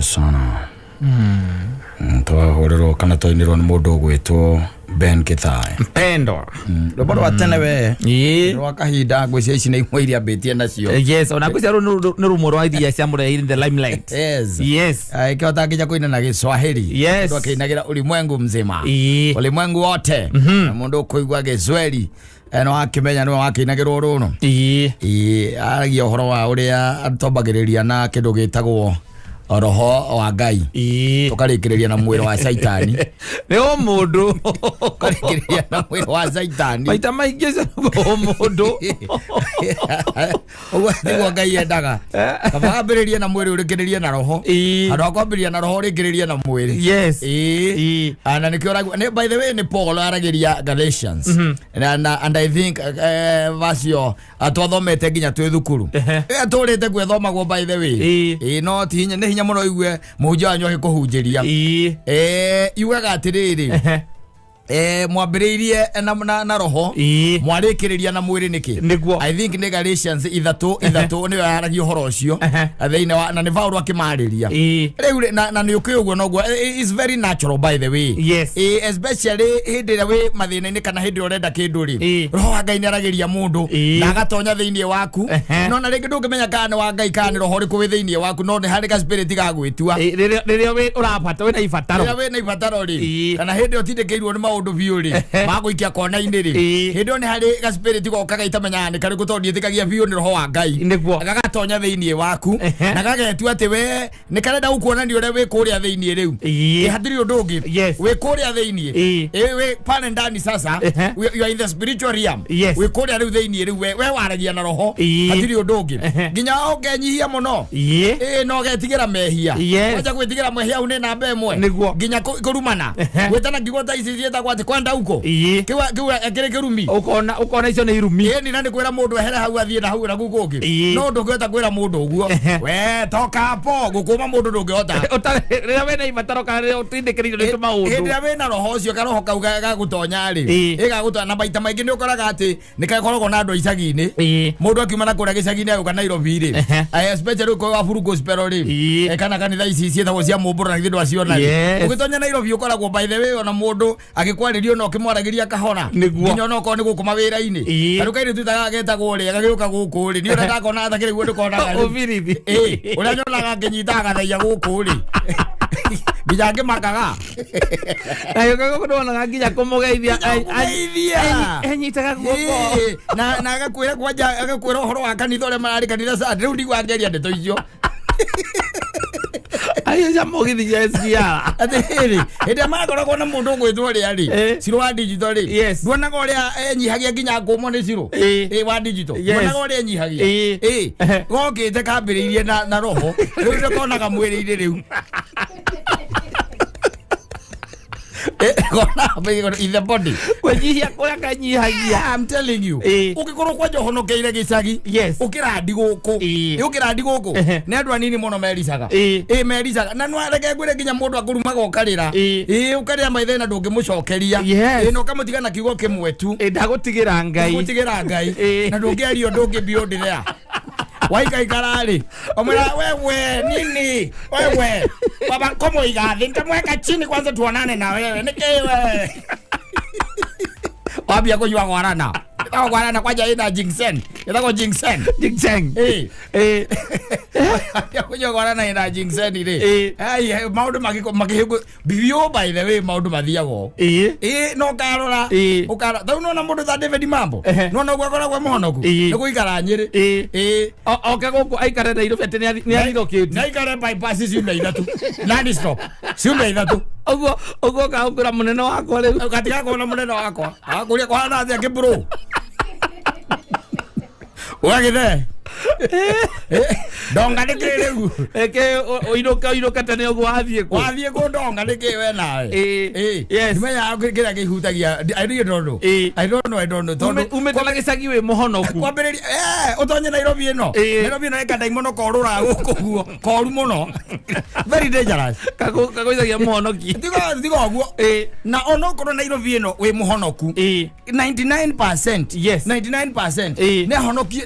Sana. Twahũrĩrwo kana twainĩrwo nĩ mũndũ ũgwĩtwo Ben Kithai. Mpendwa. Rwĩmbo rwa tene we. Ĩĩ. Rwa kahinda ngwĩciria ici nĩ imwe iria ambĩtie nacio. Yes, ona ngwĩciria rũu nĩ rũmwe rwa iria ciamũreheire in the limelight. Yes. Yes. Ĩkĩhota nginya kũina na Gĩswahili. Yes. Mũndũ akĩinagĩra ulimwengu mzima. Ĩĩ. Ulimwengu wote. Na mũndũ ũkũigua Gĩswahili no akĩmenya nĩwe wakĩinagĩrwo rũno. Ĩĩ. Ĩĩ, aragia ũhoro wa ũrĩa twambagĩrĩria na kĩndũ gĩtagwo roho wa Ngai. Ĩĩ. Tũkarĩkĩrĩria na mwĩrĩ wa Caitani. Nĩ o mũndũ. Tũkarĩkĩrĩria na mwĩrĩ wa Caitani. Maita maingĩ o mũndũ. Ũguo nĩguo Ngai endaga. Kaba ambĩrĩrie na mwĩrĩ ũrĩkĩrĩrie na roho. Ĩĩ. Handũ ha kwambĩrĩria na roho ũrĩkĩrĩrie na mwĩrĩ. Yes. Ĩĩ. Ĩĩ. Na nĩkĩo ũraigua nĩ by the way nĩ Paul aragĩria Galatians. Na and I think verse ĩyo twathomete nginya twĩ thukuru. Ehe. Tũrĩte gwĩthomagwo by the way. Ĩĩ. Ĩĩ, no ti hinya nĩ hinya mũno igue mũhunjia wanyu agĩkũhunjĩria. Ĩĩ. Yugaga atĩrĩrĩ. Ehe. Mwambĩrĩirie na roho. Ĩĩ. Mwarĩkĩrĩria na mwĩrĩ nĩkĩ? Nĩguo. I think nĩ Galatians ithatũ nĩyo yaragia ũhoro ũcio. Ehe. Thĩinĩ wa na nĩ Paul akĩmarĩria. Ĩĩ. Rĩu rĩ, na nĩ ũkĩ ũguo noguo is very natural by the way. Yes. Especially hĩndĩ ĩrĩa wĩ mathĩna-inĩ kana hĩndĩ ĩrĩa ũrenda kĩndũ rĩ. Ĩĩ. Roho wa Ngai nĩ aragĩria mũndũ Ĩĩ. na agatonya thĩinĩ waku. Ehe. No na rĩngĩ ndũngĩmenya kana nĩ wa Ngai kana nĩ roho ũrĩkũ wĩ thĩinĩ waku no nĩ harĩ ka spirit gagwĩtua. Ĩĩ, rĩrĩa wĩ ũrabata wĩna ibataro. Rĩrĩa wĩna ibataro rĩ Ĩĩ. kana hĩndĩ ĩyo ũtindĩkĩirwo nĩ maũndũ biũ rĩ magũikia kona-inĩ rĩ Ĩĩ. hĩndĩ ĩyo nĩ harĩ ga spirit gokaga itamenyaga nĩ karĩkũ tondũ ndiĩtĩkagia biũ nĩ roho wa Ngai. Nĩguo. Gagatonya thĩinĩ waku Ehe. na gagetua atĩ we nĩ karenda gũkuonania ũrĩa wĩ kũrĩa thĩinĩ rĩu. Ĩĩ. Ĩ, hatirĩ ũndũ ũngĩ. Yes. Wĩ kũrĩa thĩinĩ. Ĩĩ. Ĩ, wĩ pale ndani sasa. Ehe. You are in the spiritual realm. Yes. Wĩ kũrĩa rĩu thĩinĩ rĩu we waragia na roho. Ĩĩ. Hatirĩ ũndũ ũngĩ. Ehe. Nginya ũkenyihia mũno. Ĩĩ. Ĩ, no ũgetigĩra mehia. Yes. Wacha gwĩtigĩra mehia au nĩ namba ĩmwe. Nĩguo. Nginya kũrumana. Ehe. Gwĩtana ngiugo ta ici ciĩtagwo atĩ kwenda huko. Ĩĩ. Kĩu kĩrĩ kĩrumi. Ũkona icio nĩ irumi. Ĩni na nĩ kwĩra mũndũ ehere hau athiĩ na hau na kũu kũngĩ. Ĩĩ. No ndũngĩhota kwĩra mũndũ ũguo. Ehe. We toka hapo gũkũma mũndũ ndũngĩhota. Rĩrĩa wĩna ibataro kana rĩrĩa ũtindĩkĩrĩirio nĩ Hĩndĩ tũmaũndũ. ĩrĩa wĩna roho ũcio karoho kau gagũtonya rĩ. Ĩĩ. Ĩ gagũtonya na maita maingĩ nĩ ũkoraga atĩ nĩ gakoragwo na andũ a icagi-inĩ. Ĩĩ. Mũndũ akiuma na kũrĩa gĩcagi-inĩ agĩũka Nairobi rĩ. Ehe. Especially ũkorwo wa Buru Gospel rĩ. Ĩĩ. Kana kanitha ici ciĩtagwo cia Mũmbũro na githĩ ndwaciona rĩ. Yes. Ũgĩtonya Nairobi ũkoragwo by the way ona mũndũ agĩkwarĩria ona ũkĩmwaragĩria kahora. Nĩguo. Nginya ona okorwo nĩ gũkũ mawĩra-inĩ. Ĩĩ. Tarĩu kairĩtu ta gaka getagwo rĩ gagĩũka gũkũ rĩ. Niĩ ũrĩa ndakona atakĩrĩ guo ndĩkonaga rĩu. Ũbirithi. Ĩĩ, ũrĩa nyonaga ngĩnyita agathaia gũkũ rĩ. Nginya ngĩmakaga. Na gĩũka gũkũ nĩwonaga nginya kũmũgeithia. Kũmũgeithia. Enyitaga guoko. Ĩĩ, na agakwĩra kwanja agakwĩra ũhoro wa kanitha ũrĩa mararĩ kanitha Sunday. Rĩu ndigua ngeria ndeto icio. Acio cia mũgithi cia SGR. Atĩrĩrĩ, hĩndĩ ĩrĩa makoragwo na mũndũ ũgwĩtwo ũrĩa rĩ, Ĩĩ. Ciro wa digital rĩ, Yes. nduonaga ũrĩa enyihagia nginya ngũmwo nĩ Ciro. Ĩĩ. Ĩĩ, wa digital. Yes. Nduonaga ũrĩa enyihagia. Ĩĩ. Ĩĩ. Ehe. Gokĩte kambĩrĩirie na roho rĩu nĩkonaga mwĩrĩ-inĩ rĩu. Kona in the body. Kwĩnyihia kũrĩa kanyihagia. I'm telling you. Ĩĩ. Ũngĩkorwo kwanja ũhonokeire gĩcagi. Yes. Ũkĩrandi gũkũ. Ĩĩ. Ĩ, ũkĩrandi gũkũ. Ehe. Nĩ andũ anini mũno mericaga. Ĩĩ. Ĩ, mericaga. Na no reke ngwĩre nginya mũndũ akũrumaga ũkarĩra. Ĩĩ. Ĩ, ũkarĩra maithe na ndũngĩmũcokeria. Yes. Ĩ, na ũkamũtiga na kiugo kĩmwe tu. Ĩ, ndagũtigĩra Ngai. Gũtigĩra Ngai. Ĩĩ. Na ndũngĩaria ũndũ ũngĩ beyond there. Waikaikara rĩ omwĩra wewe nini wewe baba komoiga thĩ nitamweka chini kwanza tuonane na wewe nĩkĩ we wambia kũnyua gwarana ĩtagwo gwarana kwanja ĩna ginseng ĩtagwo ginseng. Ginseng. Ĩĩ. Ĩĩ. Wambia kũnyua gwarana ĩna ginseng rĩ. Ĩĩ. Ai, maũndũ makĩhĩngũ biũ by the way maũndũ mathiaga ũũ. Ĩĩ. Ĩĩ, no ũkarora. Ĩĩ. Ũkarora tarĩu nona mũndũ ta David Mambo Ehe. nona ũguo akoragwo e mũhonoku Ĩĩ. nĩ gũikara Nyĩrĩ. Ĩĩ. Ĩĩ. Oke gũkũ aikare Nairobi atĩ nĩ athirũkĩtie. Naikare bypass ciumia ithatũ non stop ciumia ithatũ. Ũguo ũkahũngũra mũnene wakwa rĩu. Gatiga kuona mũnene wakwa akũria kwana atĩa kĩbro ũgagĩthe ndonga nĩkĩ rĩu. Eke ũinũke tene ũguo wathiĩ kũ. Wathiĩ kũ ndonga nĩkĩ we nawe. Ĩĩ. Ĩĩ. Yes. Ndimenyaga kĩrĩa kĩhutagia I really don't know. Ĩĩ. I don't know, I don't know tondũ Umĩte na gĩcagi wĩ mũhonoku. Kwambĩrĩria ũtonye Nairobi ĩno. Ĩĩ. Nairobi ĩno ĩkandaimono korũra gũkũ guo koru mũno very dangerous. Kagũithagia mũhonoki. Tiga ũguo. Ĩĩ. Na onokorwo Nairobi ĩno wĩ mũhonoku Ĩĩ. 99%. Yes. 99% Ĩĩ.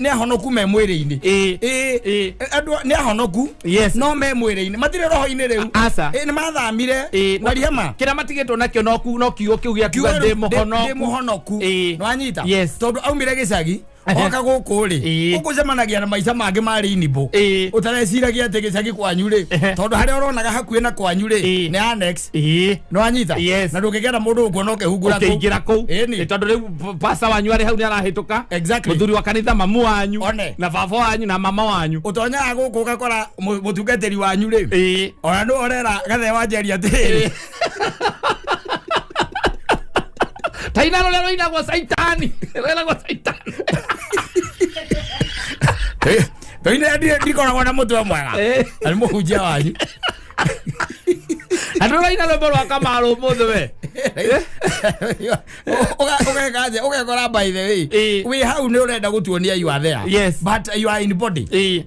nĩ ahonoku me mwĩrĩ. mwĩrĩ-inĩ. Ĩĩ. Ĩĩ, andũ nĩ ahonoku. Yes. No me mwĩrĩ-inĩ, matirĩ roho-inĩ rĩu. Aca. Ĩĩ, nĩ mathamire. Ĩĩ. Warihama. Kĩrĩa matigĩtwo nakĩo no kiugo kĩu gĩa kuga ndĩ mũhonoku. Ndĩ mũhonoku. Ĩĩ. Nĩwanyita? Yes. Tondũ aumire gĩcagi oka gũkũ rĩ, Ĩĩ. ũkũcemanagia na maica mangĩ marĩ inibũ. Ĩĩ. Ũtareciragia atĩ gĩcagi kwanyu rĩ, Ehe. tondũ harĩa ũronaga hakuhĩ na kwanyu rĩ, Ĩĩ. nĩ annex. Ĩĩ. Nĩwanyita? Yes. Na ndũngĩgera mũndũ ũkuona ũkĩhungura kũu. Ũkĩingĩra kũu. Ĩni. Ĩ, tondũ rĩu pasta wanyu arĩ hau nĩ arahĩtũka. Exactly. Mũthuri wa kanitha, mamu wanyu One. na baba wanyu na mama wanyu. Ũtonyaga gũkũ ũgakora mũtungatĩri wanyu rĩ, Ĩĩ. ona nĩ ũrera gathe wa njeri atĩrĩrĩ. Taina rũrĩa rũinagwo Saitani. Rũinagwo Saitani. Toine ndikoragwo na mũtwe mwega. Ĩĩ. Na nĩ mũhunjia wanyu. Na ndũraina rwĩmbo rwa Kamaru ũmũthĩ we. Ũgeka atĩa? Ũgekora by the way, Ĩĩ. wĩ hau nĩ ũrenda gũtuonia you are there. Yes. But you are in body. Ĩĩ.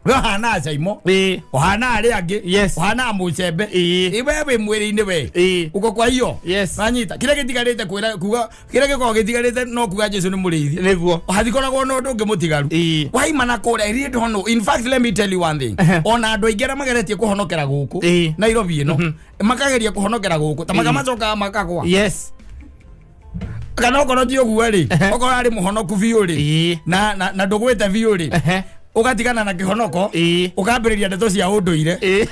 We ũhana Caimo. Ĩĩ. Ũhana arĩa angĩ. Yes. Ũhana mũcembe. Ĩĩ. Ĩ, we wĩ mwĩrĩ-inĩ we. Ĩĩ. Uko kwa hiyo. Yes. Wanyita. Kĩrĩa gĩtigarĩte kwĩra kuga kĩrĩa gĩkoragwo gĩtigarĩte no kuga Jesu nĩ mũrĩithi. Nĩguo. Hathikoragwo na ũndũ ũngĩ mũtigaru. Ĩĩ. Waima na kũrĩa, I really don't know. In fact, let me tell you one thing. Ehe. Ona andũ aingĩ arĩa mageretie kũhonokera gũkũ Ĩĩ. Nairobi ĩno, makageria kũhonokera gũkũ ta Ĩĩ. makamacokaga makagwa. Yes. Kana okorwo ti ũguo rĩ, Ehe. okorwo arĩ mũhonoku biũ rĩ, Ĩĩ. na ndũgwĩte biũ rĩ, Ehe. ũgatigana na kĩhonoko, Ĩĩ. ũkambĩrĩria ndeto cia ũndũire. Ĩĩ.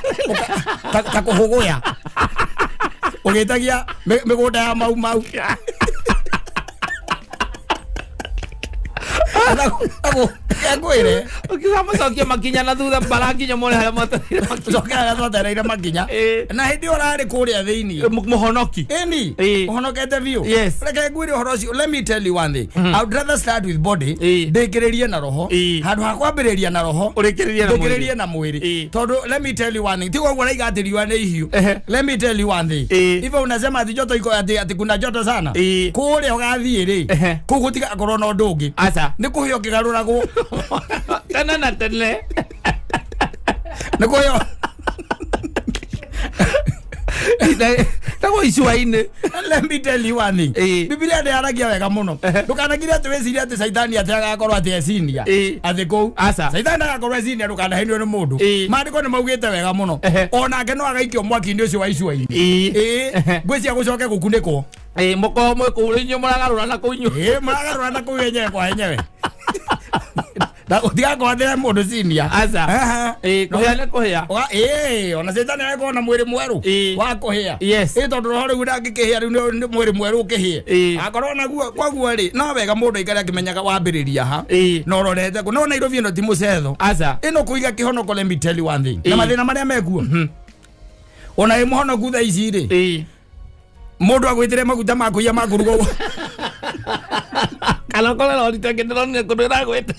Ta kũhũgũya ũgĩtagia mĩgũnda ya mau mau. Ngwĩre. Ũkiuga macokie makinya na thutha mbara nginya mone harĩa mwatereire makinya. Cokera harĩa twatereire makinya. Ĩĩ. Na hĩndĩ ĩyo ũrarĩ kũrĩa thĩiniĩ. Mũhonoki. Ĩni. Ĩĩ. Ũhonokete biũ. Yes. Reke ngwĩre ũhoro ũcio. Let me tell you one thing. I would rather start with body. Ĩĩ. Ndĩkĩrĩrie na roho. Ĩĩ. Handũ ha kwambĩrĩria na roho, Ũrĩkĩrĩrie na mwĩrĩ. ndĩkĩrĩrie na mwĩrĩ. Ĩĩ. Tondũ let me tell you one thing. Tigo ũguo raiga atĩ riũa nĩ ihiũ. Ehe. Let me tell you one thing. Ĩĩ. Hivyo unasema ati joto iko ati kuna joto sana. Ĩĩ. Kũrĩa ũgathiĩ rĩ, Ehe. kũu gũtigakorwo na ũndũ ũngĩ. Aca. Nĩ kũhĩa ũkĩgarũragwo. Tene na tene. Nĩ kũhĩa. Tagwo icua-inĩ. Let me tell you one thing. Ĩĩ. Bibilia ndĩaragia wega mũno. Ehe. Ndũkanagire atĩ wĩcirie atĩ Caitani atĩ agakorwo atĩ ecinia. Ĩĩ. Atĩ kũu. Aca. Caitani agakorwo ecinia, ndũkanahenio nĩ mũndũ. Ĩĩ. Maandĩko nĩ maugĩte wega mũno. Ehe. Onake no agaikio mwaki-inĩ ũcio wa icua-inĩ. Ĩĩ. Ĩĩ. Ehe. Ngwĩciria gũcoke gũkunĩkwo. Ĩĩ, mũkorwo mwĩ kũu rĩu inyuĩ mũragarũra na kũu inyuĩ. Ĩĩ, mũragarũra na kũu enyewe kwa enyewe. Na ũtigakorwo atĩ he mũndũ cinia. Aca. Ehe. Ĩĩ, kũhĩa nĩ kũhĩa. Ĩĩ, ona Caitani agĩkorwo na mwĩrĩ mwerũ Ĩĩ. wa kũhĩa. Yes. Ĩĩ, tondũ roho rĩu ndangĩkĩhĩa rĩu nĩ mwĩrĩ mwerũ ũkĩhĩe. Ĩĩ. Akorwo naguo kwaguo rĩ, no wega mũndũ aikare akĩmenyaga wambĩrĩria ha. Ĩĩ. Na ũrorete kũ. No Nairobi ĩno ti mũcetho. Aca. Ĩno kũiga kĩhonoko, let me tell you one thing. Na Ĩĩ. mathĩna marĩa mekuo. Ona ĩ mũhonoku thaa ici rĩ, Ĩĩ. mũndũ agwĩtĩre maguta ma kũiya ma kũruga ũguo. Kana ũkore rori ta ĩngĩ ndĩronire kũndũ ĩragwĩte.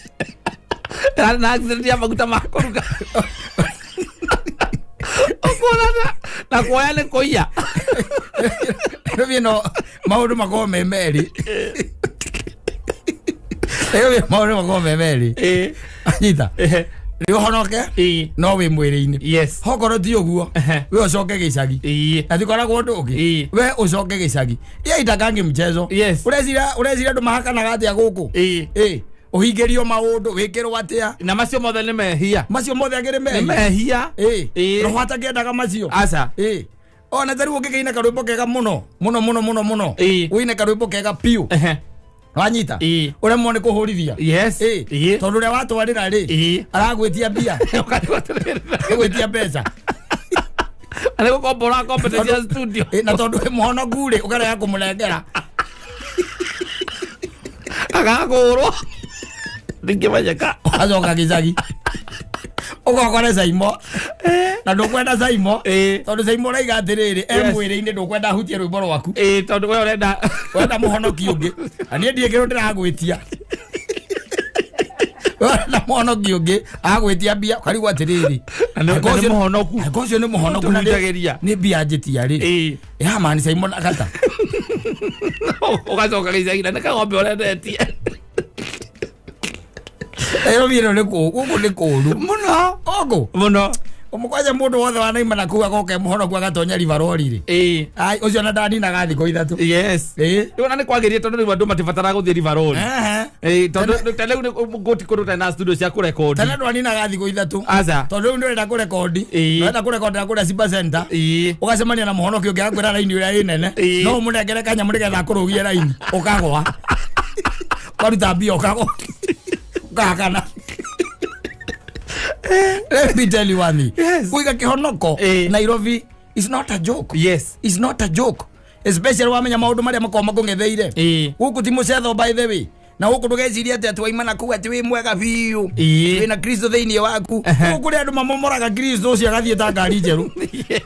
Ĩrarĩ na accident ya maguta ma kũruga. Ũkuona na kuoya nĩ kũiya. Nairobi ĩno maũndũ makoragwo me merĩ. Nairobi maũndũ makoragwo me merĩ. Ĩĩ. Anyita. Ehe. Nĩ ũhonoke Ĩĩ. no wĩ mwĩrĩ-inĩ. Yes. Hokorwo ti ũguo, Ehe. we ũcoke gĩcagi. Ĩĩ. Na tikoragwo ũndũ ũngĩ. Ĩĩ. We ũcoke gĩcagi. Iya itakangi mchezo. Yes. Ũreciria andũ mahakanaga atĩa gũkũ? Ĩĩ. Ĩĩ. Ũhingĩrio maũndũ, wĩkĩrwo atĩa? Na macio mothe nĩ mehia. Macio mothe akĩrĩ Nĩ mehia. mehia. Ĩĩ. Ĩĩ. Roho atakĩendaga macio. Aca. Ĩĩ. Ona ta rĩu ũngĩkĩina karwĩmbo kega mũno mũno mũno mũno mũno. Ĩĩ. Ũine karwĩmbo kega piũ. Ehe. Wanyita? Ĩĩ. Ũremwo nĩ kũhũrithia. Yes. Ĩĩ. Ĩĩ. Tondũ ũrĩa watwarĩra rĩ, Ĩĩ. aragwĩtia mbia. Ũkarigwo atĩrĩrĩ. Agwĩtia mbeca. Na nĩ gũkombora kombe cia studio. Ĩĩ, na tondũ wĩ mũhonoku rĩ, ũkarega kũmũnengera. Agakũrwo. Ndingĩmenyeka. Ũgacoka gĩcagi. Ũgokore Caimo. Na ndũkwenda Caimo. Ĩĩ. Tondũ Caimo ũraiga atĩrĩrĩ, e Yes. mwĩrĩ-inĩ ndũkwenda ahutie rwĩmbo rwaku. Ĩĩ, tondũ we ũrenda. Wenda mũhonoki ũngĩ. Na niĩ ndiĩ kĩndũ ndĩragwĩtia. Wenda mũhonoki ũngĩ agwĩtia mbia, ũkarigwo atĩrĩrĩ. Na nĩ mũhonoku. Angĩkorwo ũcio nĩ mũhonoku na Ũtũhunjagĩria. nĩ mbia njĩtia rĩ. Ĩĩ. Ya mani Caimo na gata. Ũgacoka gĩcagi na nĩ kagombe ũrendetie. Nairobi ĩno nĩ kũũ, gũkũ nĩ kũũru. Mũno. Ũkũ. Mũno. Umukwanja mundu wothe wanaima na kuu agoke muhonoku agatonya rivarori ri. Ĩĩ. Ai ucio na ndaninaga thikũ ithatũ. Yes. Ĩĩ. Rĩu ona nĩ kwagĩrire tondũ rĩu andũ matibataraga gũthiĩ rivarori. Ehe. Ĩĩ, tondũ ta rĩu gũti kũndũ ũtarĩ na studio cia kũrekondi. Tene ndwaninaga thikũ ithatũ. Aca. Tondũ rĩu ndũrenda kũrekondi. Ĩĩ. Ndũrenda kũrekondera kũrĩa Simba Center. Ĩĩ. Ũgacemania na mũhonoki ũngĩ akwĩra raini ũrĩa ĩ nene. Ĩĩ. No ũmũnengere kanyamũ nĩgetha akũrũgie raini. Ũkagwa. Ũkaruta mbia ũkagwa. Ũkahakana. Let me tell you one thing. Yes. Kuiga kĩhonoko Ĩĩ. Nairobi is not a joke. Yes. It's not a joke. Especially wamenya maũndũ marĩa makoragwo makũng'etheire. Ĩĩ. Gũkũ ti mũcetho by the way. Na gũkũ ndũgecirie atĩ atĩ waima na kũu atĩ wĩ mwega biũ. Ĩĩ. Wĩna Kristo thĩinĩ waku. Gũkũ kũrĩ andũ mamomoraga Kristo ũcio agathiĩ ta ngari njerũ. Yes.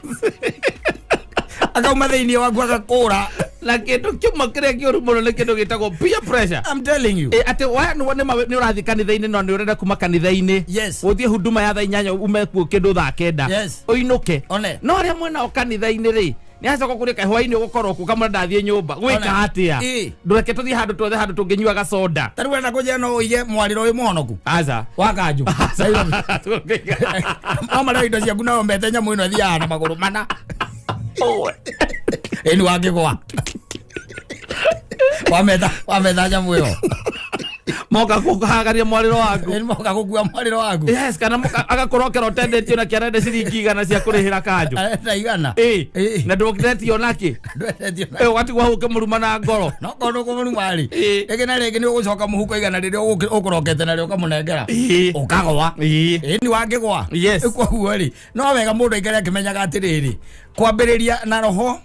Akauma thĩinĩ waku agakũra. Na kĩndũ kĩmwe kĩrĩa kĩũru mũno nĩ kĩndũ gĩtagwo peer pressure. I'm telling you. Ĩ, atĩ nĩ ũrathiĩ kanitha-inĩ no nĩ ũrenda kuma kanitha-inĩ. Yes. Ũthiĩ huduma ya thaa inyanya ume kuo kĩndũ thaa kenda. Yes. Ũinũke. One. No arĩa mwenao kanitha-inĩ rĩ, nĩ acoka kũrĩ kaĩ hwaĩ-inĩ ũgũkorwo kũ kamũra ndathiĩ nyũmba. Gwĩka One. atĩa? Ĩ. Ndũreke tũthiĩ handũ twethe handũ tũngĩnyuaga soda. Ta rĩu wenda kũnjĩra no ũige mwarĩro wĩ mũhonoku. Aca. Wa kanjũ. Nairobi. No marĩa indo ciaku nao mete nyamũ ĩno ĩthiaga na magũrũ mana. Ĩni wangĩgwa. Wametha nyamũ ĩyo. Moka kũhagaria mwarĩro waku. Ĩni moka gũkua mwarĩro waku. Yes, kana agakorokera ũtendetio na kĩarenda ciringi igana cia kũrĩhĩra kanjũ. Arenda igana. Ĩ. Ĩ. Na ndũkĩretio nakĩ? Ndwendetio na Ĩ, ũgatigwo hau ũkĩmũruma na ngoro. no korwo ndũkũmũruma rĩ. Ĩ. Rĩngĩ na rĩngĩ nĩ ũgũcoka mũhuko igana rĩrĩa ũkũrokete narĩo ũkamũnengera. Ĩ. Ũkagwa. Ĩ. Ĩni wangĩgwa. Yes. Koguo rĩ, no wega mũndũ aikare akĩmenyaga atĩrĩrĩ, kwambĩrĩria na roho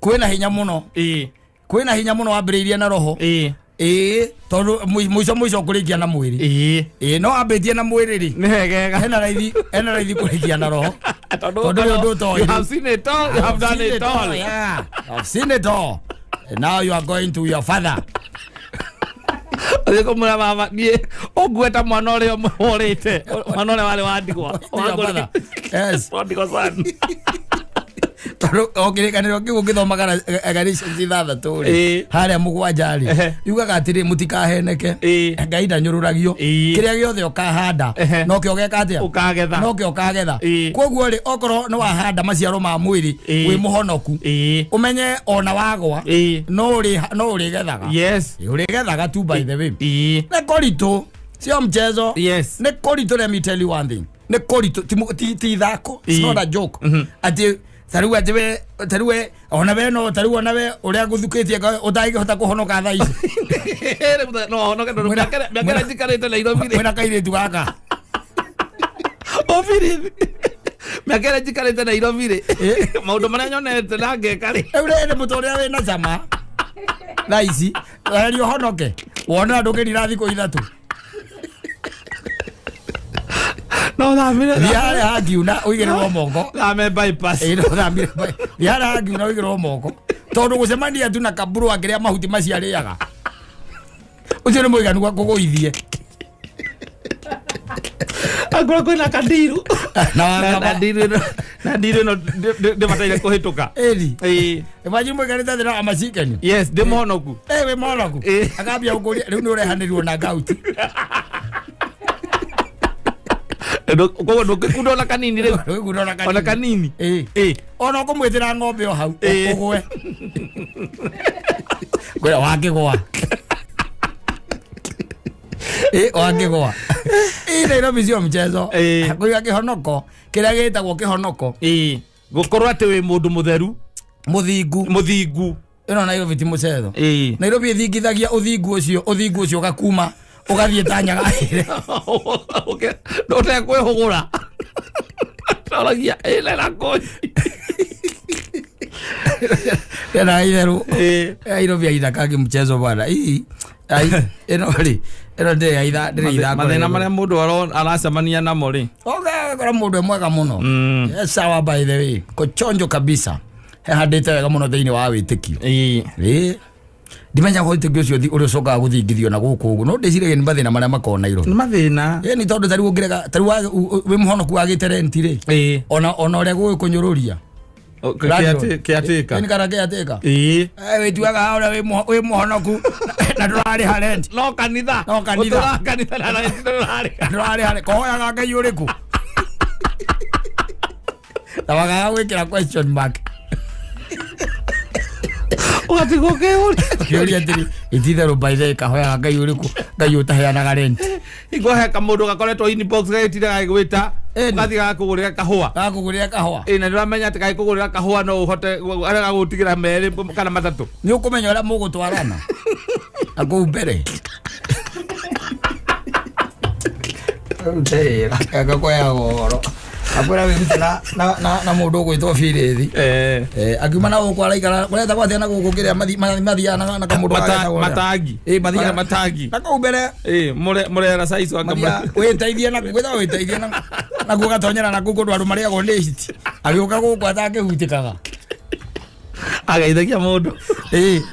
kwĩna hinya mũno. Ĩ. Kwĩna hinya mũno wambĩrĩirie na roho. Ĩ. Ĩĩ, tondũ mũico mũico ũkũrĩkia na mwĩrĩ. Ĩ. Ĩĩ, no ambĩtie na mwĩrĩ rĩ. Nĩ wegega. Hena raithi kũrĩkia na roho. Tondũ Tondũ nĩ ũndũ ũtoĩ. You have seen it all, you have done it all. Yeah. I've seen it all. And now you are going to your father. Ũthiĩ kũmwĩra baba niĩ ũngue ta mwana ũrĩa ũrĩte, mwana ũrĩa warĩ wa ndigwa. To your father. Yes. Prodigal son. Tondũ o kĩrĩkanĩro kĩu ũngĩthomaga Galatians ithathatũ rĩ, Ĩĩ. harĩa mũgwanja rĩ, Ehe. yugaga atĩrĩ mũtikaheneke. Ĩĩ. Ngai ndanyũrũragio. Ĩĩ. Kĩrĩa gĩothe ũkahanda Ehe. nokĩo ũgeka atĩa? Ũkagetha. Nokĩo ũkagetha. Ĩĩ. Koguo rĩ, okorwo nĩ wahanda maciaro ma mwĩrĩ Ĩĩ. wĩ mũhonoku, Ĩĩ. ũmenye ona wagwa Ĩĩ. no ũrĩgethaga. Yes. Ũrĩgethaga tu by the way. Ĩĩ. Nĩ kũritũ, sio mchezo. Yes. Nĩ kũritũ, let me tell you one thing. Nĩ kũritũ, ti ithako. It's Ĩĩ. not a joke. Atĩ tarĩu atĩ we tarĩu we ona we no tarĩu ona we ũrĩa ngũthukĩtie ũtangĩhota kũhonoka thaa ici. No honoke tondũ mĩaka ĩrĩa njikarĩte Nairobi rĩ. Mwĩna kairĩtu gaka. Obirithi. Mĩaka ĩrĩa njikarĩte Nairobi rĩ. Maũndũ marĩa nyonete na ngeka rĩ. Rĩu rĩrĩ mũtũrĩre wĩna cama thaa ici weria ũhonoke wone ndũngĩrira thikũ ithatũ. No thamire. Thiĩ harĩa hangiuna ũigĩrĩrwo moko. Thame bypass. Ĩĩ, no thamire thiĩ harĩa hangiuna ũigĩrĩrwo moko tondũ gũcemania tu na kaburu akĩrĩa mahuti macio arĩaga ũcio nĩ mũiganu wa kũgũithie. Angorwo kwĩna kandiru. Na Na ndiru ĩno na ndiru ĩno ndĩbataire kũhĩtũka. Ĩni. Ĩĩ. Imagine mũikarĩte thĩ na amacikeni. Yes, ndĩ mũhonoku. Ĩ, wĩ mũhonoku. Ĩĩ. Akambia gũkũria rĩu nĩ ũrehanĩrwo na ngauti. Koguo ndũngĩkunda ona kanini rĩu. Ndũngĩkunda ona kanini. Ona kanini. Ĩĩ. Ĩĩ. Ona ũkũmwĩtĩra ng'ombe o hau Ĩĩ. ũgwe. Ngwĩra wangĩgwa. Ĩ, wangĩgwa. Ĩ, Nairobi sio mchezo. Ĩĩ. Kũiga kĩhonoko kĩrĩa gĩtagwo kĩhonoko. Ĩĩ. Gũkorwo atĩ wĩ mũndũ mũtheru. Mũthingu. Mũthingu. Ĩno Nairobi ti mũcetho. Ĩĩ. Nairobi ĩthingithagia ũthingu ũcio, ũthingu ũcio ũgakuma ũgathiĩ ta nyaga. Ũtekwĩhũgũra. Toragia ĩna na kũi. Tena itherũ. Ĩĩ. Nairobi aithakangi mchezo bwana. Ii. Ai, ĩno rĩ, ĩno ndĩrĩ ithako. Mathĩna marĩa mũndũ aracemania namo rĩ. Ũgakora mũndũ e mwega mũno. Yes, sawa by the way. Kochonjo kabisa. Hehandĩte wega mũno thĩinĩ wa wĩtĩkio. Ĩĩ. Ĩĩ. Ndimenya wĩtĩkio ũcio ũrĩa ũcokaga gũthingithio na gũkũ ũguo. No ndĩciragia nĩ mathĩna marĩa makoragwo Nairobi. Nĩ mathĩna. Ĩĩ, nĩ tondũ tarĩu ũngĩrega, tarĩu wĩ mũhonoku wagĩte rent rĩ. Ĩĩ. Ona ũrĩa gũgĩkũnyũrũria. Kĩatĩka. Nĩ kana kĩatĩka. Ĩĩ. Wĩtuaga ũrĩa wĩ mũhonoku na ndũrarĩha rent. No kanitha. No kanitha. Ũtũraga kanitha na rent ndũrarĩha. Ndũrarĩha rent. Kũhoyaga Ngai ũrĩkũ? Na wagaga gwĩkĩra question mark. Ũgatigwo ũkĩũria. Kĩũria atĩrĩ, ititherũ by the way kahoyaga Ngai ũrĩkũ Ngai ũtaheanaga rent. Hingo he kamũndũ gakoretwo inbox gagĩtinda gagĩgwĩta ũgathiĩ gagakũgũrĩra kahũa. Gagakũgũrĩra kahũa. Ĩ na nĩũramenya atĩ gagĩkũgũrĩra kahũa no ũhote arĩa gagũtigĩra merĩ kana matatũ. Nĩ ũkũmenya ũrĩa mũgũtwarana na kũu mbere. Gakoyaga ũhoro. Akwĩra wĩrute na mũndũ ũgwĩtwo Birithi. Akiuma na gũkũ araikara kũretagwo atĩa na gũkũ kĩrĩa mathiaga na kamũndũ gagetagwo matangi. Mathiaga matangi. Na kũu mbere. Mũrera size wa kamũra. Wĩteithie na gwĩtagwo wĩteithie na naguo gatonyera na kũu kũndũ andũ marĩagwo nĩ hiti. Agĩũka gũkũ atangĩhutĩkaga. Ageithagia mũndũ.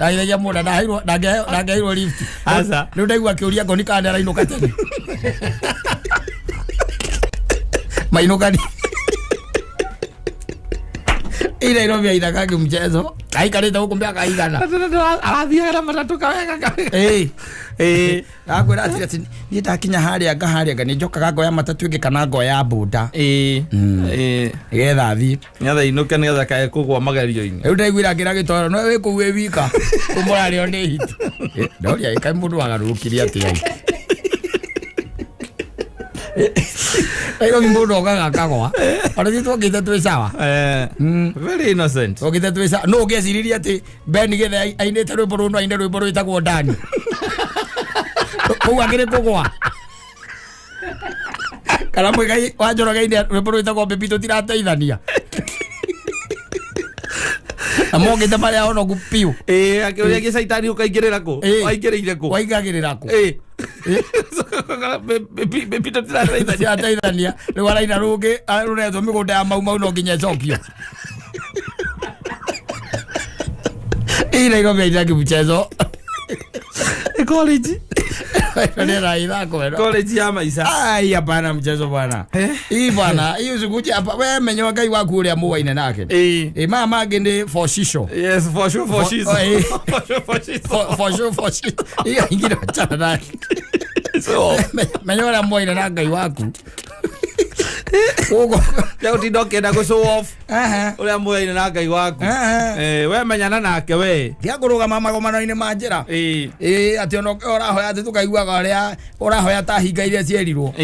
Ageithagia mũndũ ndangĩheirwo lift. Aca. Rĩu ndaigua akĩũria ngoni kana nĩarainũka tene. Mainũkani. Ĩ Nairobi aithakagi mchezo. Aikarĩte gũkũ mĩaka igana. Arathiaga na matatũ kawega kawega. Ndakwĩra atĩ niĩ ndakinya harĩa nga harĩa nga nĩnjokaga ngoya matatũ ĩngĩ kana ngoya boda. Nĩgetha thiĩ. Nĩgetha inũke nĩgetha kae kũgwa magerio-inĩ. Rĩu ndaiguire akĩra gĩtoro no wĩ kũu wĩ wika. Kũmũrarĩo nĩ hiti. Ndoria kaĩ mũndũ wagarũrũkire atĩa. Nairobi mũndũ okaga akagwa. Ona ithuĩ twokĩte twĩ sawa. Very innocent. Twokĩte twĩ sawa. No ũngĩeciririe atĩ Ben Githe ainĩte rwĩmbo rũu no aine rwĩmbo rwĩtagwo Ndani. Kũu akĩrĩ kũgwa. Kana Mũigai wa Njoroge aine rwĩmbo rwĩtagwo Baby tũtirateithania. Na mokĩte marĩa honoku piũ. Akĩũria gĩcaitani ũkaingĩrĩra kũ? Waingĩrĩire kũ? Waingagĩrĩra kũ? Baby tũtirateithania. Rĩu araina rũngĩ rũretwo mĩgũnda ya Mau Mau no nginya ĩcokio. Ĩ Nairobi aithaki mchezo. College. College ya maica. Ai hapana mchezo bwana. Hii bwana, hii usikuje hapa. Wewe menyo Ngai waku uria muwaine nake. Mama mangĩ nĩ for shisho. Yes, for sure for shisho. For sure for shisho. For sure for shisho. Hii ingine wachana nake. So, menyo uria muwaine na Ngai waku. Ugo ya utinda ũkĩenda gũ show off. Ũrĩa muoyaine na Ngai waku. We menyana nake we. Tiga kũrũgama magomano-inĩ ma njĩra. Atĩ ona ũrahoya atĩ tũkaiguaga ũrĩa ũrahoya ta hinga iria cierirwo.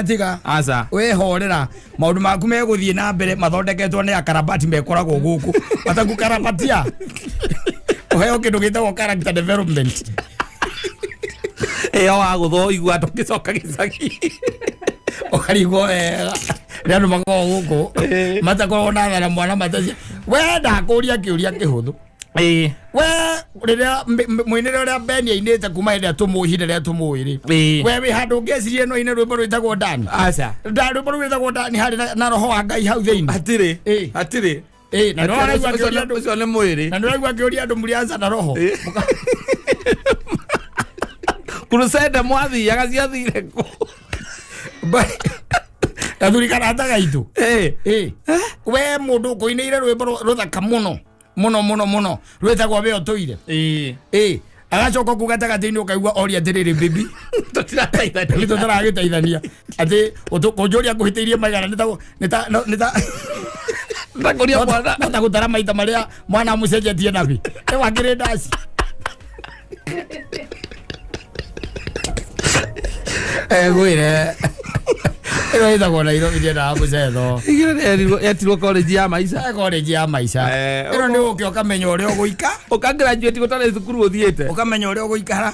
Tiga. Aca. Wĩhorera maũndũ maku megũthiĩ na mbere mathondeketwo nĩ akarabati mekoragwo gũkũ. Matakũkarabatia. Ũheo kĩndũ gĩtagwo character development. Ĩyo wagũthwo igua ndũngĩcoka gĩcagi. Ũkarigwo wega. Rĩrĩa andũ makoragwo gũkũ matakoragwo na thara mwana matacia. We ndakũria kĩũria kĩhũthũ. We rĩrĩa mũinĩre ũrĩa Ben ainĩte kuma hĩndĩ ĩrĩa tũmũhire rĩrĩa tũmũĩ rĩ. We wĩ handũ ũngĩeciria no aine rwĩmbo rwĩtagwo Ndani. Aca. Rwĩmbo rũu rwĩtagwo Ndani harĩ na roho wa Ngai hau thĩinĩ. Hatirĩ. Hatirĩ. Na nĩũraigua akĩũria andũ ũcio nĩ mwĩrĩ. Na nĩũraigua akĩũria andũ mũrĩ na roho. Kurusende mwathiaga ciathire kũ? Gathuri karata gaitũ. We mũndũ ũkũinĩire rwĩmbo rũthaka mũno mũno mũno mũno rwĩtagwo we ũtũire. Agacoka kũu gatagatĩ-inĩ ũkaigua oria atĩrĩrĩ baby tũtirateithania. Tũtaragĩteithania. Atĩ kũnjũria ngũhĩtĩirie maigana nĩ ta Ndakũria mwana. No ta gũtara maita marĩa mwana amũcenjetie nabi. Wakĩrĩ ndaci. Gwĩre. Ĩno ĩtagwo Nairobi ndĩendaga mũcetho. Igĩrĩ yetirwo college ya maica. College ya maica. Ĩno nĩ ũke ũkamenya ũrĩa ũgũika. Ũka graduate gũtarĩ thukuru ũthiĩte. Ũkamenya ũrĩa ũgũikara.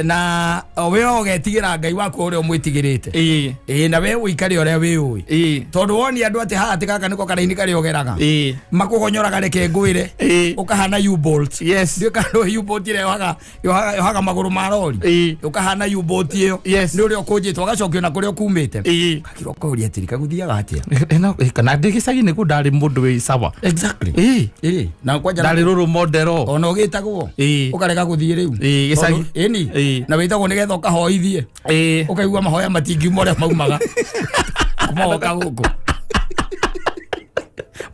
Na we ũgetigĩra Ngai waku ũrĩa ũmwĩtigĩrĩte. Na we ũikare ũrĩa wĩũĩ. Tondũ wonia andũ atĩ haha atĩ gaka nĩko karaini karĩa ũgeraga. Makũgonyoraga reke ngwĩre. Ũkahana U-bolt. Yes. Ndiũĩ kana U-bolt ĩrĩa yohaga magũrũ ma rori. Ũkahana U-bolt ĩyo. Nĩ ũrĩa ũkũnjĩtwo ũgacokio na kũrĩa ũkumĩte. Gakĩrwo ũkoria atĩrĩ kagũthiaga atĩa. Kana ndĩ gĩcagi-inĩ kũu ndarĩ mũndũ wĩ sawa. Exactly. Na kwanja ndarĩ rũrũ modero. Ona ũgĩtagwo. Ũkarega gũthiĩ rĩu. Gĩcagi. Ĩni. Na wĩtagwo nĩgetha ũkahoithie. Ũkaigua mahoya matingiuma ũrĩa maumaga. Kumaoka gũkũ.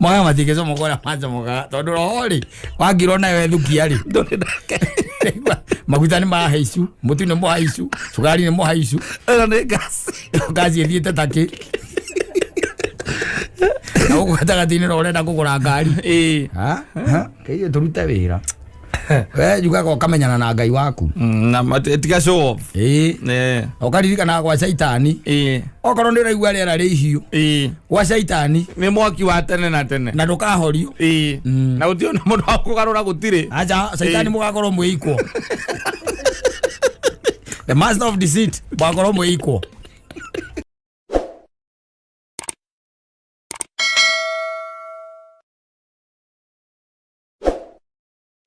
Mahoya matingĩcomoka ũrĩa macomokaga tondũ roho rĩ wangirwo nayo ethukia rĩ. Ndũrĩ nake. Maguta nĩ mahaicu, mũtu nĩ mũhaicu, cukari nĩ mũhaicu. Ĩno nĩ ngasi. Ngasi ĩthiĩte takĩ. Gũkũ gatagatĩ-inĩ no ũrenda kũgũra ngari. Ha? Ha? Kĩiye tũrute wĩra. We njugaga ũkamenyana na Ngai waku. Na tiga show off. Ũkaririkana gwa caitani. Okorwo nĩ ũraigua rĩera rĩ ihiũ. Gwa caitani nĩ mwaki wa tene na tene. Na ndũkahorio. Na gũtirĩ ona mũndũ wa kũgarũra gũtirĩ. Acha caitani mũgakorwo mwĩ equal. The master of deceit mũgakorwo mwĩ equal.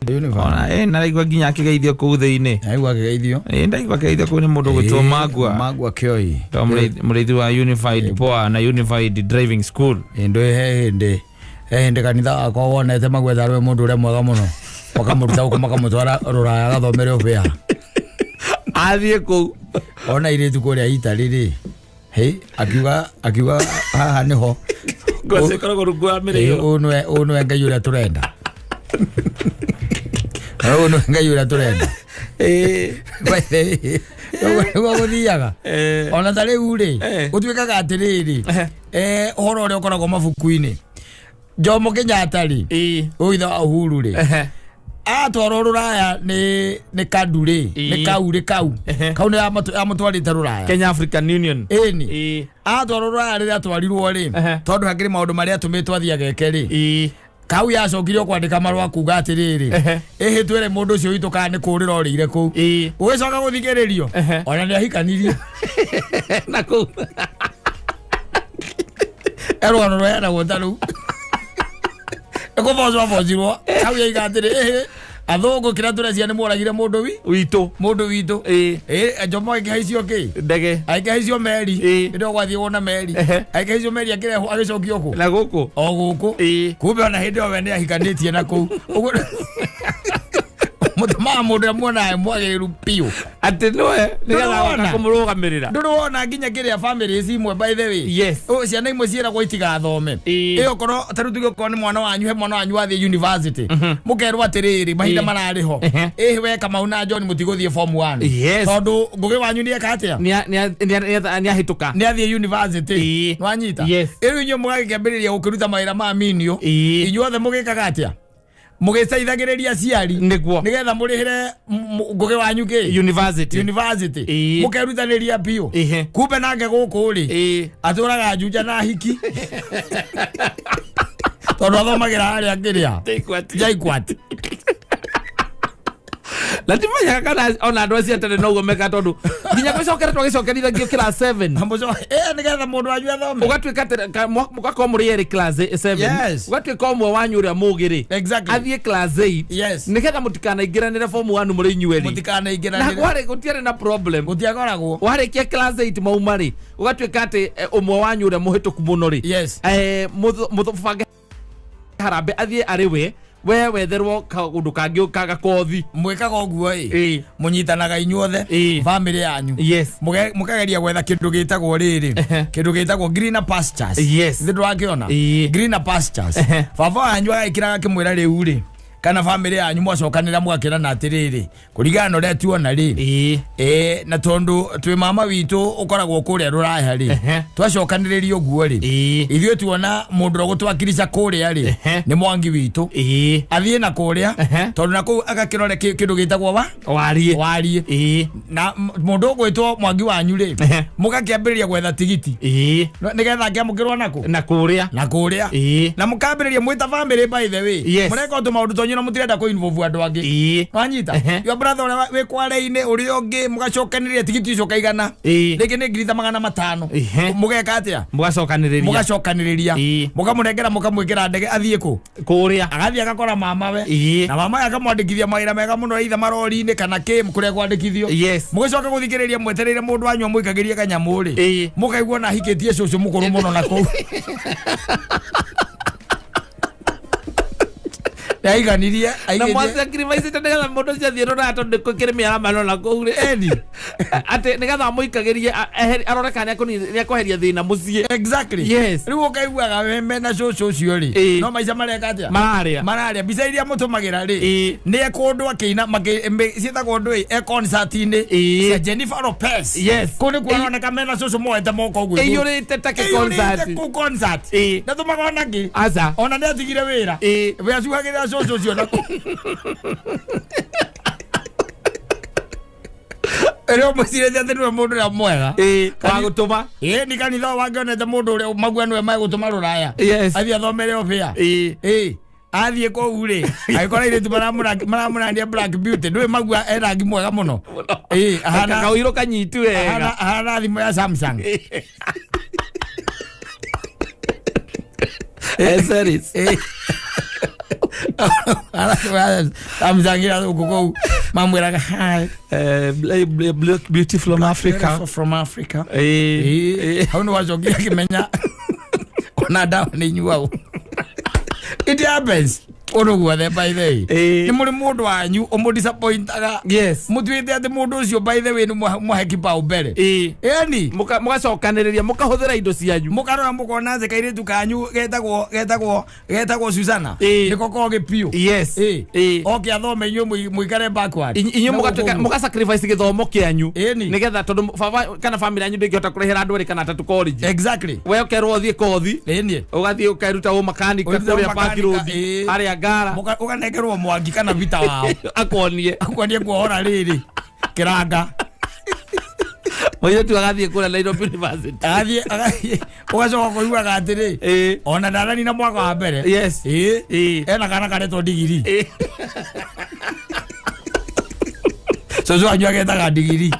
Ona ndaigua nginya akĩgeithio kũu thĩinĩ. Ndaigua akĩgeithio. Ndaigua akĩgeithio kũu nĩ mũndũ ũgwĩtwo Magua. Magua Kĩoi. Mũrĩithi wa Unified Poa na Unified Driving School. Ĩndũ he hĩndĩ. He hĩndĩ kanitha wakwa wonete Magua tarĩ mũndũ ũrĩa mwega mũno. Makamũruta gũkũ makamũtwara Rũraya agathomere ũbĩa. Athiĩ kũu. Ona airĩtu kũrĩa Italy rĩ. Hĩ, akiuga haha nĩho. Ngwacĩ ĩkoragwo rungu wa mĩrĩo. Ũyũ nĩwe Ngai ũrĩa tũrenda. Ũyũ nĩwe Ngai ũrĩa tũrenda. Nĩguo gũthiaga. Ona ta rĩu rĩ, gũtuĩkaga atĩrĩrĩ, ũhoro ũrĩa ũkoragwo mabuku-inĩ. Jomo Kenyatta rĩ, ũyũ ithe wa Uhuru rĩ, atwarwo Rũraya nĩ Kadu rĩ, nĩ kau rĩ kau. Kau nĩ amũtwarĩte Rũraya. Kenya African Union. Ĩni. Atwarwo Rũraya rĩrĩa atwarirwo rĩ, tondũ hakĩrĩ maũndũ marĩa atũmĩtwo athiĩ ageke rĩ. Kau yacokire kwandĩka marũa kuga atĩrĩrĩ, ĩhĩ twĩre mũndũ ũcio witũ kana nĩ kũũrĩra orĩire kũu. Ũgĩcoka gũthikĩrĩrio, ona nĩ ahikanirie. Na kũu. Erũgano rũheanagwo ta rũu. Nĩ kũbocwo abocirwo. Kau yaiga atĩrĩ, ĩhĩ, athũngũ kĩrĩa tũrecia nĩ moragire mũndũ witũ. Mũndũ witũ. Jomo akĩhaicio kĩ? Ndege. Akĩhaicio meri. Hĩndĩ ĩyo gwathiagwo na meri. Akĩhaicio meri akĩrehwo agĩcokio kũ? Na gũkũ. O gũkũ. Kumbe ona hĩndĩ ĩyo we nĩ ahikanĩtie na kũu. Ũguo mũtũmaga mũndũ ũrĩa muonaga mwagĩrĩru biũ. Atĩ nĩwe nĩgetha kũmũrũgamĩrĩra. Ndũrĩ wona nginya kĩrĩa families imwe by the way. Yes. Ciana imwe ciĩragwo itigathome. Ĩyo korwo ta rĩu tuge okorwo nĩ mwana wanyu, he mwana wanyu wathiĩ university. Mũkerwo atĩrĩrĩ, mahinda mararĩ ho. Ĩhĩ we Kamau na John mũtigũthiĩ form 1. Tondũ Ngũgĩ wanyu nĩeka atĩa? Nĩahĩtũka. Nĩathiĩ university. Nĩwanyita? Rĩu inyuĩ mũgagĩkĩambĩrĩria gũkĩruta mawĩra ma minio. Inyuothe mũgĩkaga atĩa? Mũgĩteithagĩrĩria aciari nĩguo nĩgetha mũrĩhĩre Ngũgĩ wanyu kĩ? University. Mũkerutanĩria biũ. Kumbe nake gũkũ rĩ, atũraga Juja na hiki. Tondũ athomagĩra harĩa kĩrĩa? JKUAT. Na ndimenyaga kana ona andũ acio a tene noguo mekaga tondũ nginya gwĩcokera twagĩcokerithagio class 7. Nĩgetha mũndũ wanyu athome. Ũgatuĩka mũgakorwo mũrĩ erĩ class 7. Ũgatuĩka ũmwe wanyu ũrĩa mũũgĩ rĩ, athiĩ class 8. Nĩgetha mũtikanaingĩranĩre form 1 mũrĩ inyuerĩ. Mũtikanaingĩranĩre. Na kwarĩ gũtiarĩ na problem. Gũtiakoragwo. Warĩkia class 8 mauma rĩ, ũgatuĩka atĩ ũmwe wanyu ũrĩa mũhĩtũku mũno rĩ, mũbange harambee athiĩ arĩ we, we wetherwo kaũndũ kangĩ kagakothi. Mwĩkaga ũguo ĩ, mũnyitanaga inyuothe family yanyu. Mũkageria gwetha kĩndũ gĩtagwo rĩrĩ, kĩndũ gĩtagwo greener pastures. Nĩ ndũrakĩona? Greener pastures. Baba wanyu agĩkĩra akĩmwĩra rĩu rĩ, kana family yanyu mwacokanĩra mwakĩrana atĩrĩrĩ, kũringana na ũrĩa tuona rĩ, na tondũ twĩ mama witũ ũkoragwo kũrĩa Rũraya rĩ, twacokanĩrĩria ũguo rĩ, ithuĩ tuona mũndũ ũrĩa ũgũtwakirisha kũrĩa rĩ, nĩ Mwangi witũ. Athiĩ na kũrĩa, tondũ na kũu agakĩrore kĩndũ gĩtagwo wa? Wariĩ. Na mũndũ ũgwĩtwo Mwangi wanyu rĩ, mũgakĩambĩrĩria gwetha tigiti. Nĩgetha akĩamũkĩrwo nakũ? Na kũrĩa. Na kũrĩa. Na mũkambĩrĩria mwĩta family by the way. Mũreka o tũmaũndũ twanyu na mũtirenda kũ involve andũ angĩ. Wanyita? Your brother ũrĩa wĩ kware-inĩ ũrĩa ũngĩ mũgacokanĩrĩria tigiti ũcio ũkaigana. Rĩngĩ nĩ ngiri ta 500. Mũgeka atĩa? Mũgacokanĩrĩria. Mũkamũnengera mũkamwĩkĩra ndege athiĩ kũ? Kũrĩa. Agathiĩ agakora mamawe. Na mamawe akamwandĩkithia mawĩra mega mũno either marori-inĩ kana kĩ kũrĩa kwandĩkithio. Mũgĩcoka gũthikĩrĩria mwetereire mũndũ wanyu amũikagĩrie kanyamũ rĩ. Mũkaigua na ahikĩtie cũcũ mũkũrũ mũno na kũu. Aiganirie na mwasacrifice te nĩgetha mũndũ ũcio athiĩ rũraya tondũ nĩ kũrĩ mĩaramano na kũu rĩ eni atĩ nĩgetha amũikagĩrie arore kana nĩekweheria thĩna mũciĩ. Exactly. Yes. Rĩu ũkaiguaga mena cũcũ ũcio rĩ no maica mareka atĩa mararia mbica iria mũtũmagĩra rĩ nĩ kũndũ akĩina ciĩtagwo ndũĩ e concert-inĩ cia Jennifer Lopez. Yes. Kũu nĩkuo aroneka mena cũcũ moete moko ũguo ĩiyũrĩte ta kĩ-concert. Ĩiyũrĩte kũu concert. Ndatũmaga ona kĩ aca ona nĩ atigire wĩra we acuhagĩrĩra cũcũ ũcio na rĩo mũcirĩte atĩ nĩwe mũndũ ũrĩa mwega wa gũtũma nĩ kanitha wangĩonete mũndũ ũrĩa magua nĩwe megũtũma rũraya athiĩ athomere obĩa athiĩ kũu rĩ agĩkora airĩtu maramũrania Black Beauty ndũĩ magua e rangi mwega mũno kaũirũ kanyitu wega ahana thimũ ya Samsung. Series. Samsung ira gũkũ kũu mamwĩraga hi Black Beauty from Africa. From Africa. Hau nĩ wacokire akĩmenya ona ndawa nĩ inyuagwo. It happens. Ũndũ guothe by the way. Nĩ mũrĩ mũndũ wanyu ũmũdisappointaga. Yes. Mũtuĩte atĩ mũndũ ũcio by the way nĩ mũhe kibao mbere. Ĩni mũgacokanĩrĩria mũkahũthĩra indo cianyu. Mũkarora mũkona atĩ kairĩtu kanyu getagwo Susana. Nĩko kogĩ biũ. Yes. Oke athome inyuĩ mũikare backward. Inyuĩ mũgatuĩka mũgasacrifice gĩthomo kĩanyu. Nĩgetha tondũ baba kana family yanyu ndĩngĩhota kũrĩhĩra andũ erĩ kana atatũ college. Exactly. We ũkerwo ũthiĩ kothi. Ĩni. Ũgathiĩ ũkeruta ũmakanika kũrĩa Park Road. Harĩa Ngara. Ũkanengerwo Mwangi kana Vita wao. Akonie kuohora rĩrĩ kĩranga. Mũirĩtu agathiĩ kũrĩa Nairobi University. Agathiĩ ũgacoka kũiguaga atĩrĩ ona ndaranina mwaka wa mbere. Yes. Ena kana karetwo ndigiri. Cũcũ wanyu agetaga ndigiri.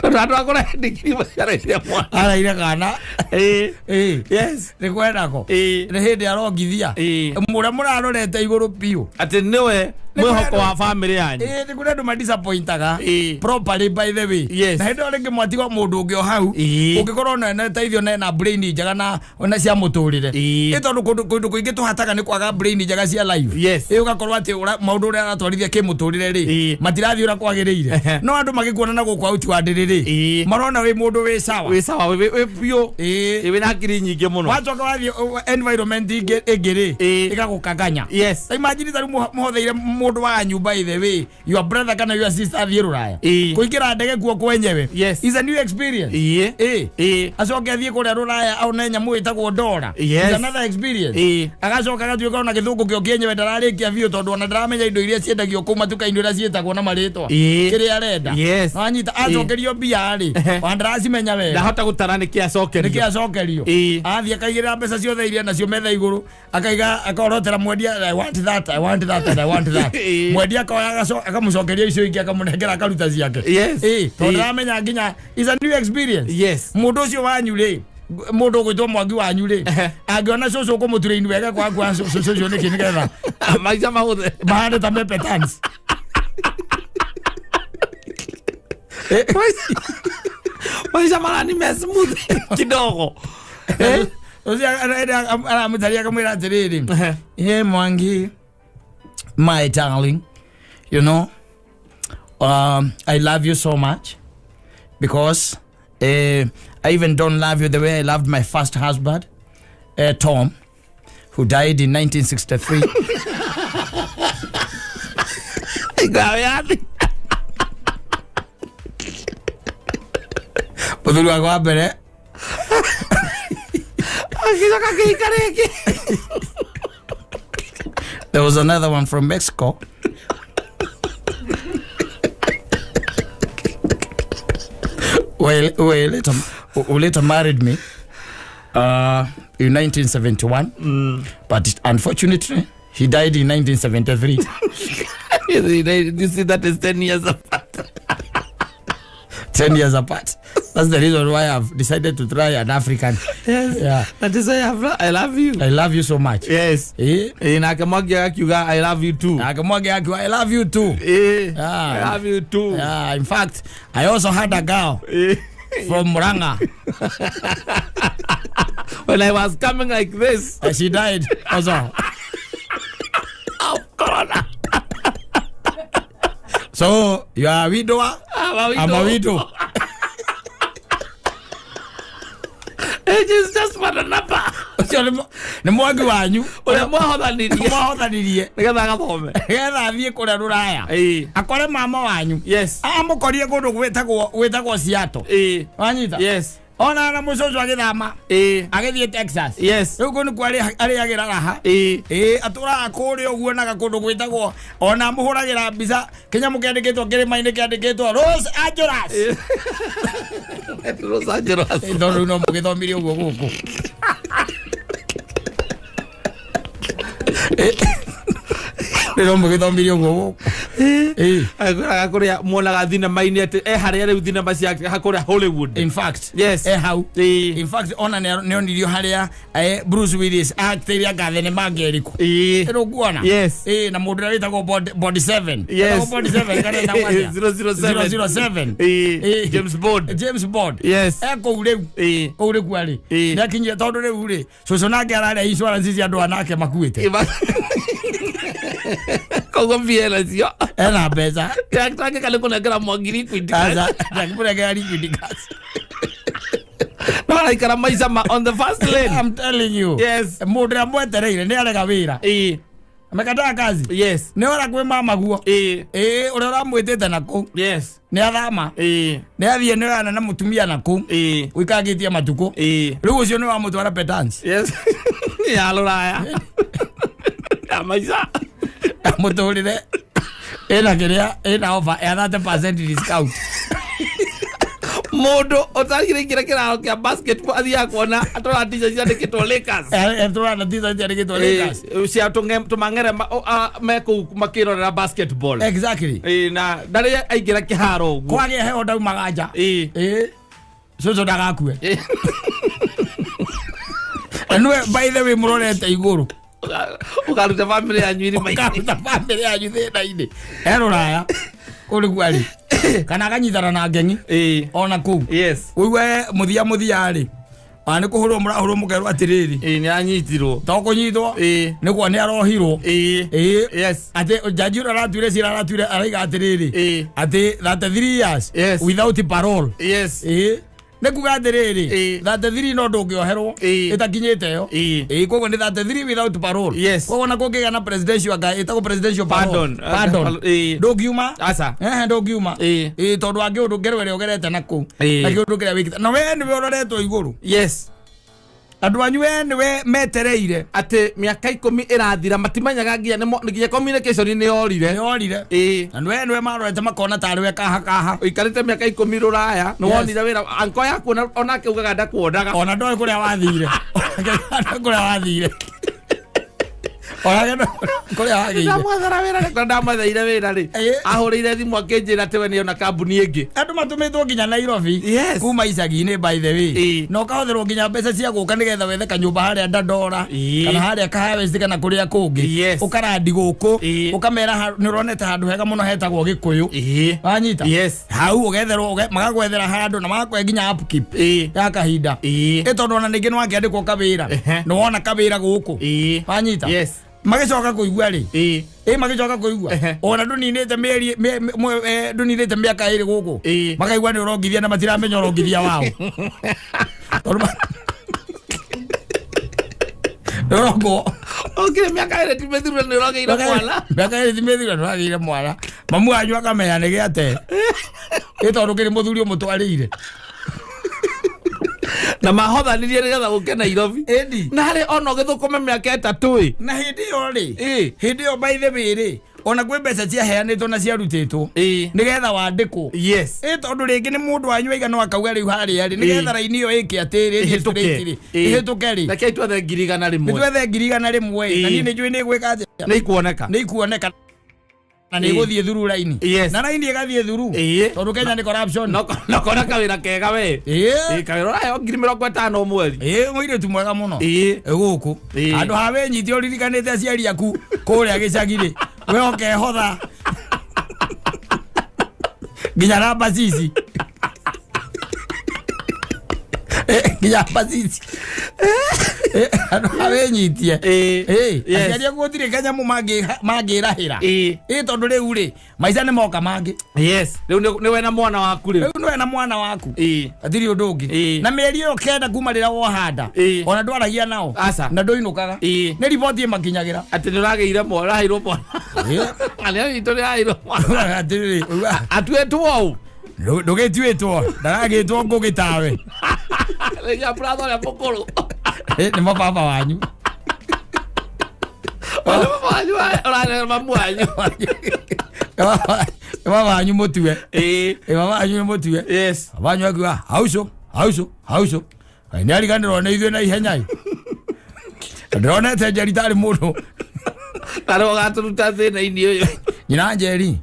Tondũ andũ akũrehe ndigiri maciarĩire mwana. Araire kana. Yes. Nĩ kwendako. Nĩ hĩndĩ arongithia. Mũrĩa mũrarorete igũrũ biũ. Atĩ nĩwe mwĩhoko wa family yanyu. Nĩ kũrĩ andũ madisappointaga. Properly by the way. Yes. Na hĩndĩ ĩyo rĩngĩ mwatigwo mũndũ ũngĩ o hau. Ũngĩkorwo na teithio na brain njega na ona cia mũtũrĩre. Ĩ tondũ kũndũ kũingĩ tũhataga nĩ kwaga brain njega cia life. Yes. Ũgakorwo atĩ maũndũ ũrĩa aratwarithia kĩmũtũrĩre rĩ matirathiĩ ũrĩa kwagĩrĩire. No andũ magĩkuona na gũkũ out wa ndĩrĩ rĩ marona wĩ mũndũ wĩ sawa. Wĩ sawa wĩ biũ. Wĩna hakiri nyingĩ mũno. Wacoka wathiĩ environment ĩngĩ rĩ ĩgagũkanganya. Yes. Imagine ta rĩu mũhotheire mũndũ wanyu by the way your brother kana your sister athiĩ rũraya. Kũingĩra ndege kuo kwenyewe. Yes. Is a new experience. Acoke athiĩ kũrĩa rũraya one nyamũ ĩtagwo ndora. Yes. Is another experience. Agacoka agatuĩka ona gĩthũngũ kĩo kĩenyewe ndararĩkia biũ tondũ ona ndaramenya indo iria ciendagio kũu matuka-inĩ ũrĩa ciĩtagwo na marĩtwa. Kĩrĩa arenda. Yes. Wanyita acokerio mbia rĩ ona ndaracimenya wega. Ndahota gũtara nĩkĩ acokerio. Nĩkĩ acokerio. Athiĩ akaigĩrĩra mbeca ciothe iria nacio metha igũrũ akaiga akorotera mwendia I want that, I want that and I want that. Mwendia akoya akamũcokeria icio ingĩ akamũnengera akaruta ciake. Yes. Tondũ ndaramenya nginya is a new experience. Yes. Mũndũ ũcio wanyu rĩ mũndũ ũgwĩtwo Mwangi wanyu rĩ angĩona cũcũ ũkũmũturaini wega kwa cũcũ ũcio nĩkĩ nĩgetha maica mahũthe mahane ta mepetans. Maisha marani me smooth kidogo. Ũcio aramũtaria akamwĩra atĩrĩrĩ hey Mwangi my darling, you know, I love you so much because I even don't love you the way I loved my first husband, Tom, who died in 1963. Mũthuri wakwa wa mbere agĩcoka akĩhika rĩngĩ. There was another one from Mexico. Who later married me in 1971. But unfortunately, he died in 1973. You see, that is 10 years apart. 10 years apart. That's the reason why I've decided to try an African. Yes. Yeah. That is why I love you. I love you so much. Yes. Nake Mwangi akiuga I love you too. Nake Mwangi akiuga I love you too. I love you too. Yeah. In fact, I also had a girl from Murang'a. When I was coming like this, she died also. Corona. So you are a widower? I'm a widow. It is just for the number. Nĩ mwangi wanyu ũrĩa mwahothanirie mwahothanirie nĩgetha agathome nĩgetha athiĩ kũrĩa rũraya akore mama wanyu. Yes. Amũkorire kũndũ gwĩtagwo Seattle. Wanyita? Yes. Ona na mũcũcũ agĩthama agĩthiĩ Texas. Yes. Rĩu kũu nĩkuo arĩagĩra raha. Atũraga kũrĩa ũguo naga kũndũ gwĩtagwo ona mũhũragĩra mbica kĩnyamũ kĩandĩkĩtwo kĩrĩma-inĩ kĩandĩkĩtwo Los Angeles. Los Angeles. Tondũ rĩu no mũgĩthomire ũguo gũkũ. Rĩu mũgĩthomire ũguo gũkũ. Akwĩraga kũrĩa muonaga thinema-inĩ atĩ harĩa rĩu thinema cia kũrĩa Hollywood. In fact. Yes. Hau. In fact ona nĩonirio harĩa Bruce Willis actĩire anga thinema ĩrĩkũ. Ĩno kuona. Yes. Na mũndũ ũrĩa wĩtagwo Bond 7. Yes. Bond 7 kana ĩtagwo atĩa? 007. 007. James Bond. James Bond. Yes. Kũu rĩu. Kũu rĩu arĩ. Nĩakinyire tondũ rĩu rĩ cũcũ nake ararĩa insurance cia andũ anake makuĩte. Koguo mbia nacio. Ena mbeca. Tangĩka nĩ kũnengera Mwangi liquid cash. Ndangĩkũnengera liquid cash. No araikara maica ma on the first lane. I'm telling you. Yes. Mũndũ ũrĩa mwetereire nĩ arega wĩra. Amekataa kazi. Yes. Nĩ ora kwĩ mama guo. Ũrĩa ũramwĩtĩte na kũu. Yes. Nĩ athama. Nĩ athiĩ nĩ oyana na mũtumia na kũu. Ũikangĩtie matukũ. Rĩu ũcio nĩ wamũtwara Petans. Yes. Ya rũraya. Ya maica. Mũtũrĩre ĩna kĩrĩa ĩna offer ya 30% discount. Mũndũ ũtangĩingĩra kĩraro kĩa basketball athiaga kuona atũra t-shirt ciandĩkĩtwo Lakers. Atũra t-shirt ciandĩkĩtwo Lakers. Cia tũmang'ere me kũu makĩrorera basketball. Exactly. Na ndarĩ aingĩra kĩharo ũguo. Kwagĩa heho ndaumaga nja. Cũcũ ndagakue. Na nĩwe by the way mũrorete igũrũ. Ũkaruta bamĩrĩ yanyu irima-inĩ. Ũkaruta bamĩrĩ yanyu thĩna-inĩ. He rũraya kũu nĩkuo arĩ. Kana akanyitana na ngengi ona kũu. Yes. Ũigue mũthia mũthia rĩ ona nĩ kũhũrwo mũrahũrwo mũkerwo atĩrĩrĩ. Nĩ anyitirwo. To kũnyitwo. Nĩ kuo nĩ arohirwo. Yes. Atĩ jaji ũrĩa aratuire cira aratuire araiga atĩrĩrĩ. Atĩ 33 years. Yes. Without parole. Yes. Nĩ kuga atĩrĩrĩ 33 no ndũngĩoherwo ĩtakinyĩte ĩyo. Koguo nĩ 33 without parole. Yes. Koguo na kũngĩgĩa na presidential anga ĩtagwo presidential pardon. Pardon. Ndũngiuma. Aca. Ndũngiuma. Tondũ angĩ ũndũ ngero ĩrĩa ũgerete na kũu. Na kĩũndũ kĩrĩa wĩkĩte. Na we nĩwe ũroretwo igũrũ. Yes. Andũ anyu we nĩwe metereire atĩ mĩaka 10 ĩrathira matimenyaga nginya communication nĩ yorire. Nĩ yorire. Na nĩwe nĩwe marorete makona tarĩ we kaha kaha. Ũikarĩte mĩaka 10 rũraya nĩ wonire wĩra anko yaku onake ugaga ndakuonaga. Ona ndoĩ kũrĩa wathire. Kũrĩa wathire. Ona kũrĩa wathire. Ndamwethera wĩra rĩ ndamwetheire wĩra rĩ ahũrĩire thimũ akĩnjĩra atĩ we nĩona kambuni ĩngĩ. Andũ matũmĩtwo nginya Nairobi. Yes. Kuma icagi-inĩ by the way. Na ũkahũthĩrwo nginya mbeca cia gũka nĩgetha wethe kanyũmba harĩa Dandora kana harĩa Kahawa kana kũrĩa kũngĩ. Yes. Ũkarandi gũkũ ũkamera nĩ ũronete handũ hega mũno hetagwo Gĩkũyũ. Wanyita? Yes. Hau ũgetherwo magagwethera handũ na magakũhe nginya upkeep ya kahinda. Ĩ tondũ ona ningĩ nĩ wakĩandĩkwo kawĩra. Nĩ wona kawĩra gũkũ. Wanyita? Yes. Magĩcoka kũigua rĩ magĩcoka kũigua ona ndũninĩte mĩeri ndũninĩte mĩaka ĩrĩ gũkũ makaigua nĩ ũrongithia na matiramenya ũrongithia wao. Nĩ ũrongwo. Okire mĩaka ĩrĩ ti mĩthiru nĩ ũrogĩire mwana. Mĩaka ĩrĩ ti mĩthiru nĩ ũragĩire mwana. Mamu wanyu akamenya nĩ gĩate. Ĩ tondũ kĩrĩ mũthuri ũmũtwarĩire. Na mahothanirie nĩgetha gũke Nairobi. Na harĩ ona ũgĩthũkũme mĩaka 3 ĩ. Na hĩndĩ ĩyo rĩ hĩndĩ ĩyo by the way rĩ ona kwĩ mbeca ciaheanĩtwo na ciarutĩtwo nĩgetha wandĩkwo. Yes. Ĩ tondũ rĩngĩ nĩ mũndũ wanyu aigana akauga rĩu harĩa rĩ nĩgetha raini ĩyo ĩke atĩrĩ ĩhĩtũke rĩ. Reke twethe 100,000. Nĩ twethe 100,000 na niĩ nĩ njũĩ nĩ gwĩka atĩa. Nĩ ikuoneka. Nĩ ikuoneka. Na nĩ gũthiĩ through raini. Yes. Na raini ĩgathiĩ through. Tondũ Kenya nĩ corruption. No kona kawĩra kega we. Kawĩra ũraheo 50,000 mweri. Mũirĩtu mwega mũno. Gũkũ. Handũ ha wĩnyite ũririkanĩte aciari aku kũrĩa gĩcagi rĩ. We ũkehotha. Nginya namba cici. Nginya namba cici. Handũ ha wĩnyitie. Aciari aku gũtirĩ kanyamũ mangĩrahĩra. Tondũ rĩu rĩ maica nĩ moka mangĩ. Yes. Rĩu nĩ we na mwana waku rĩu. Rĩu nĩ we na mwana waku. Hatirĩ ũndũ ũngĩ. Na mĩeri ĩyo 9 kuma rĩrĩa wohanda. Ona ndwaragia nao. Na ndũinũkaga. Nĩ riboti ĩmakinyagĩra. Atĩ nĩ ũragĩire mwana, ũraheirwo mwana. Arĩa witũ nĩ araheirwo mwana. Atĩrĩrĩ, atuĩtwo ũũ. Ndũgĩtuĩtwo, ndaragĩtwo ngũgĩ tawe. Ya brother ũrĩa mũkũrũ. Nĩ mababa wanyu. Baba wanyu ũrarera mamu wanyu. Baba wanyu mũtue. Baba wanyu nĩ mũtue. Yes. Baba wanyu akiuga hauco hauco hauco. Nĩ ariganĩrwo nĩ ithuĩ na ihenya. Ndĩronete Njeri tarĩ mũndũ. Tarĩ ũgatũruta thĩna-inĩ ũyũ. Nyina Njeri.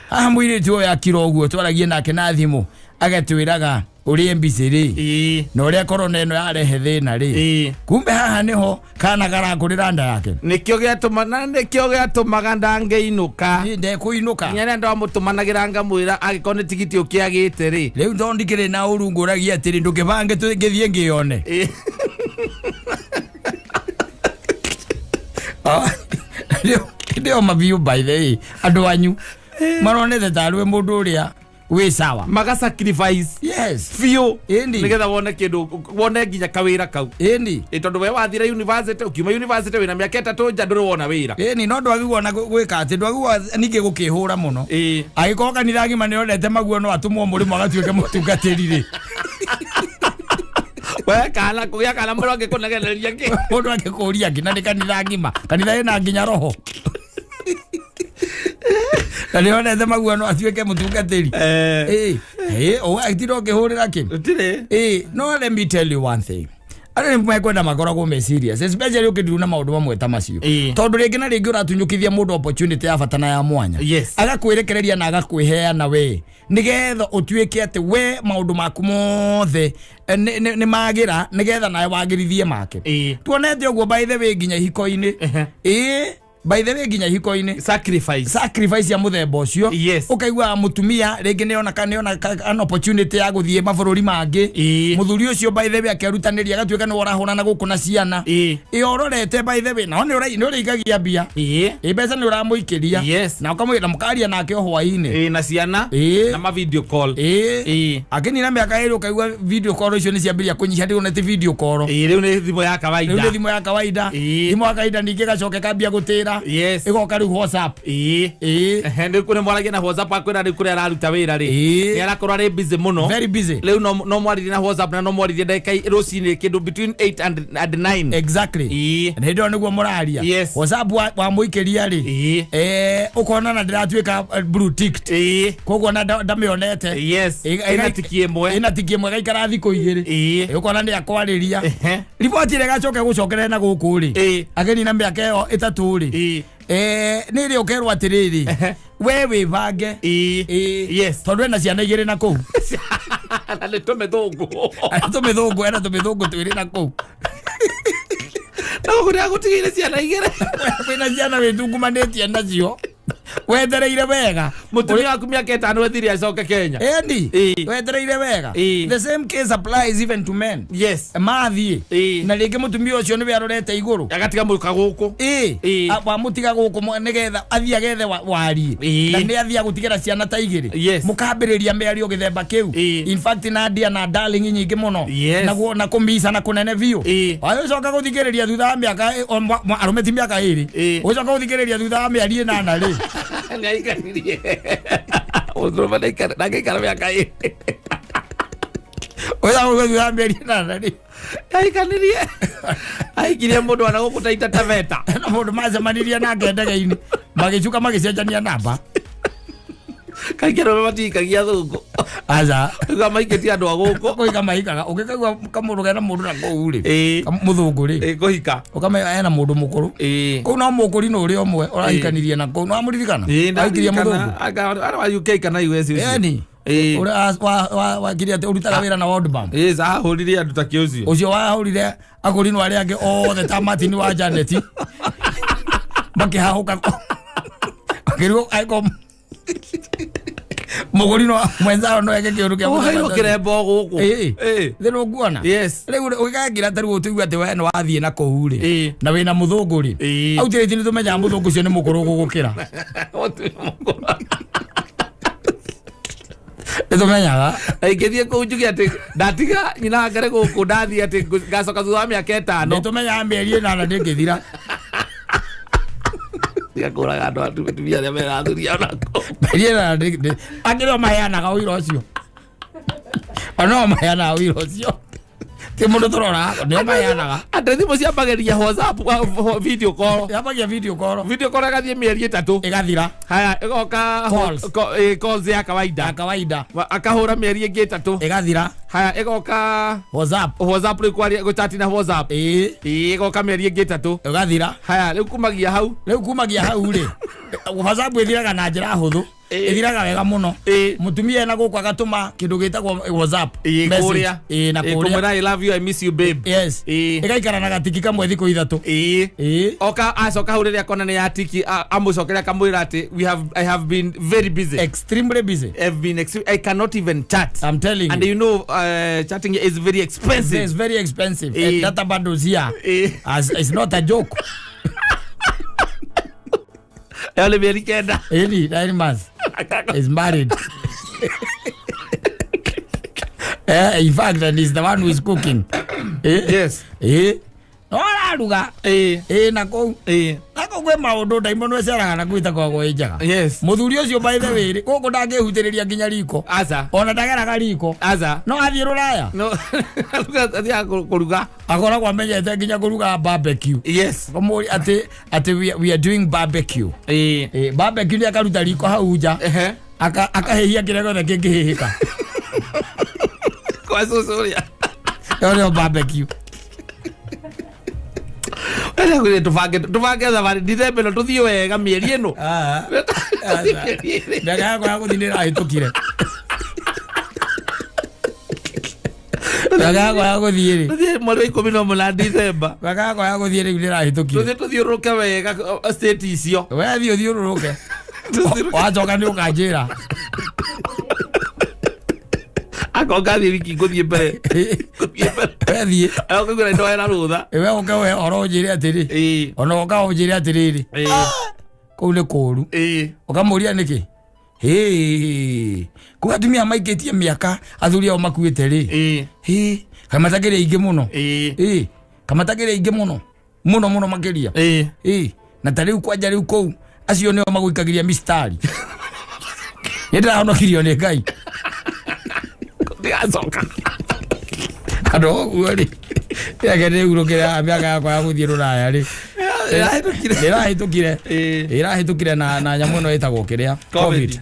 Haha mũirĩtu ũyũ akira ũguo twaragie nake na thimũ agatwĩraga ũrĩa mbici rĩ na ũrĩa korona ĩno yarehe thĩna rĩ kumbe haha nĩho kana karakũrĩra nda yake. Nĩkĩo gĩatũma na nĩkĩo gĩatũmaga ndangĩinũka. Ndekũinũka. Nyene ndamũtũmanagĩra ngamwĩra angĩkorwo nĩ tigiti ũkĩagĩte rĩ. Rĩu tondũ ndikĩrĩ na ũru ngũragia atĩrĩ ndũkĩbange ngĩthiĩ ngĩyone. Ndĩo mabiũ by the way andũ anyu maronete tarĩ mũndũ ũrĩa wĩ sawa. Maga sacrifice. Yes. Biũ. Ĩni. Nĩgetha wone kĩndũ wone nginya kawĩra kau. Ĩni. Tondũ we wathire university ũkiuma university wĩna mĩaka 3 nja ndũrĩ wona wĩra. Ĩni no ndwagĩrĩirwo na gwĩka atĩ ndwagĩrĩirwo ningĩ gũkĩhũra mũno. Angĩkorwo kanitha ng'ima nĩonete maguo no atũmwo mũrĩmo agatuĩke mũtungatĩri rĩ. We kana kũgĩa kana mũndũ angĩkũnegeneria kĩ. Mũndũ angĩkũria kĩ na nĩ kanitha ng'ima. Kanitha ĩna nginya roho. Na nĩonete maguo no atuĩke mũtungatĩri. Ũgagĩtinda ũkĩhũrĩra kĩ. Gũtirĩ. No let me tell you one thing. Andũ nĩ mekwenda makoragwo me serious especially ũkĩndirwo na maũndũ mamwe ta macio. Tondũ rĩngĩ na rĩngĩ ũratunyũkithia mũndũ opportunity ya bata na ya mwanya. Agakwĩrekereria na agakwĩheana we nĩgetha ũtuĩke atĩ we maũndũ maku mothe nĩ magĩra nĩgetha nawe wagĩrithie make. Tuonete ũguo by the way nginya ihiko-inĩ. By the way nginya ihiko-inĩ sacrifice ya mũthemba ũcio. Ũkaigua mũtumia rĩngĩ nĩona an opportunity ya gũthiĩ mabũrũri mangĩ. Mũthuri ũcio by the way akerutanĩria agatuĩka nĩwe ũrahũrana gũkũ na ciana. Ĩ ũrorete by the way nao nĩ ũrĩikagia mbia. Mbeca nĩ ũramũikĩria. Na ũkamwĩra mũkaria nake o hwaĩ-inĩ. Na ciana na ma video call. Akĩnina mĩaka 2 ũkaigua video call icio nĩ ciambĩrĩria kũnyiha rĩu nĩ ti video call. Rĩu nĩ thimũ ya kawaida. Rĩu nĩ thimũ ya kawaida. Thimũ ya kawaida ningĩ ĩgacoka ĩkambia gũtĩra. Ĩgoka rĩu WhatsApp. Rĩu kũrĩ mwaragia na WhatsApp akwĩra rĩu kũrĩa araruta wĩra rĩ. Nĩ arakorwo arĩ busy mũno. Very busy. Rĩu no mwaririe na WhatsApp na no mwaririe ndagĩka rũcinĩ kĩndũ between 8 and 9. Exactly. Na hĩndĩ ĩyo nĩguo mũraria. WhatsApp wamũikĩria rĩ. Ũkona na ndĩratuĩka blue ticked. Koguo na ndamĩonete. Ĩna tiki ĩmwe. Ĩna tiki ĩmwe ĩgaikara thikũ 2. Ũkona nĩ akwarĩria. Riboti ĩrĩa ĩgacoka gũcokerera na gũkũ rĩ. Akĩnina mĩaka ĩyo 3 rĩ. Nĩ rĩ ũkerwo atĩrĩrĩ we wĩbange. Tondũ ena ciana 2 na kũu. Na nĩ tũmĩthũngũ. Tũmĩthũngũ ena tũmĩthũngũ 2 na kũu. Na gũkũ nĩagũtigĩire ciana 2. Wĩna ciana wĩtungumanĩtie nacio. Wetereire wega. Mũtumia waku mĩaka 5 ethire acoke Kenya. Ĩni. Wetereire wega. The same case applies even to men. Yes. Mathiĩ. Na rĩngĩ mũtumia ũcio nĩwe arorete igũrũ. Agatiga mũka gũkũ. Wamũtiga gũkũ nĩgetha athiĩ agethe warie. Na nĩ athiĩ agũtigĩra ciana ta 2. Mũkambĩrĩria mĩario gĩthemba kĩu. In fact na ndia na darling nyingĩ mũno. Na kũmica na kũnene biũ. Ũgĩcoka gũthikĩrĩria thutha wa mĩaka arũme ti mĩaka 2. Ũgĩcoka gũthikĩrĩria thutha wa mĩeri 8 rĩ. Nĩaikaririe. Ũndũ ndangĩikara mĩaka 2. Ũgĩcoka thutha wa mĩeri 8 rĩ. Nĩaikanirie. Aikirie mũndũ wa na gũkũ Taita Taveta. Na mũndũ macemanirie nake ndege-inĩ. Magĩcuka magĩcenjania namba. Kaingĩ arũme matiikagia thũngũ. Aca. Rĩu maikĩtie andũ a gũkũ. Kũhika mahikaga. Ũngĩkaigua kamũndũ kena mũndũ na kũu rĩ. Mũthũngũ rĩ. Kũhika. Ũkamenya ena mũndũ mũkũrũ. Kũu no mũkũrinũ ũrĩa ũmwe ũrahikanirie na kũu. Nĩwamũririkana? Ahikirie mũthũngũ. Arĩ wa UK kana US ũcio. Ĩni. Ũrĩa wa kĩrĩa ũrutaga wĩra na World Bank. Ahũrire andũ ta kĩ ũcio. Ũcio wahũrire akũrinũ arĩa angĩ othe ta Martin wa Janet. Makĩhahũka. Makĩrigwo angĩkorwo Mũgũri no mwenzao no eke kĩũndũ kĩa Ũheirwo kĩrembo gũkũ. Thĩ nguona. Yes. Rĩu ũgĩkangĩra ta rĩu ũtũigua atĩ we nĩ wathiĩ na kũu rĩ na wĩna mũthũngũ rĩ. Au tirĩti nĩ tũmenyaga mũthũngũ ũcio nĩ mũkũrũ gũgũkĩra. Nĩ tũmenyaga. Ingĩthiĩ kũu njuge atĩ ndatiga nyina ngare gũkũ ndathiĩ atĩ ngacoka thutha wa mĩaka ĩtano. Nĩ tũmenyaga mĩeri ĩnana ndĩngĩthira. Tiga kũraga andũ atumia arĩa mena athuri onako. Mĩeri ĩnana angĩ no maheanaga ũira ũcio. Ona no maheanaga ũira ũcio. Ti mũndũ tũrora nĩo maheanaga. Atĩ thimũ ciambagĩrĩria WhatsApp video call. Yambagia video call. Video call ĩgathiĩ mĩeri ĩtatũ. Ĩgathira. Haya ĩgoka calls ya kawaida. Ya kawaida. Akahũra mĩeri ĩngĩ ĩtatũ. Ĩgathira. Haya ĩgoka WhatsApp. WhatsApp rĩu kwaria gũchat na WhatsApp. Ĩgoka mĩeri ĩngĩ ĩtatũ. Ĩgathira. Haya rĩu kumagia hau. Rĩu kumagia hau rĩ. WhatsApp ĩthiraga na njĩra hũthũ. Ĩthiraga wega mũno. Mũtumia ena gũkũ agatũma kĩndũ gĩtagwo WhatsApp message. Na kũrĩa. Kũmwĩra I love you, I miss you babe. Yes. Ĩgaikara na gatiki kamwe thikũ ithatũ. Oka acoka hau rĩrĩa akona nĩ yatiki amũcokeria akamwĩra atĩ I have been very busy. Extremely busy. I've been I cannot even chat. I'm telling you. And you know chatting is very expensive. It's very expensive. And data bundles here. As it's not a joke. Ele mĩeri kenda. Ĩni 9 months. Is married. In fact, and he's the one who is cooking. Yes. No araruga. Na kũu. Na kũu kwĩ maũndũ ndaimono ĩceraga na gwĩtagwo gwĩ njega. Yes. Mũthuri ũcio by the way rĩ, gũkũ ndangĩhutĩrĩria nginya riko. Aca. Ona ndageraga riko. Aca. No athiĩ rũraya. No. Athiaga kũruga. Akoragwo amenyete nginya kũruga barbecue. Yes. Kũmũria atĩ we are doing barbecue. Barbecue nĩ akaruta riko hau nja. Akahĩhia kĩrĩa gĩothe kĩngĩhĩhĩka. Kwa cũcũ ũrĩa. Ĩyo nĩyo barbecue. Tũbange thabarĩ Dithemba ĩno tũthiĩ wega mĩeri ĩno. Mĩaka yakwa ya gũthiĩ nĩ ĩrahĩtũkire. Mĩaka yakwa ya gũthiĩ rĩ. Tũthiĩ mweri wa 18 Dithemba. Mĩaka yakwa ya gũthiĩ rĩu nĩ ĩrahĩtũkire. Tũthiĩ tũthiũrũrũke wega state icio. We thiĩ ũthiũrũrũke. Wacoka nĩ ũkanjĩra. Akorwo ngathiĩ wiki ngũthiĩ mbere. We thiĩ. Akorwo ngũira ndoera rũtha. We ũke we oro ũnjĩre atĩrĩ. Ona ũka ũnjĩre atĩrĩrĩ. Kũu nĩ kũũru. Ũkamũria nĩkĩ? Kũu atumia maikĩtie mĩaka athuri ao makuĩte rĩ. Kamatakĩrĩ aingĩ mũno. Kamatakĩrĩ aingĩ mũno. Mũno mũno makĩria. Na ta rĩu kwanja rĩu kũu acio nĩo magũikagĩria mistari. Nĩ ndĩrahonokirio nĩ Ngai. Ndigacoka. Andũ ũguo rĩ. Yake nĩ urũkĩra mĩaka yakwa ya gũthiĩ rũraya rĩ. Ĩrahĩtũkire. Ĩrahĩtũkire na nyamũ ĩno ĩtagwo kĩrĩa Covid.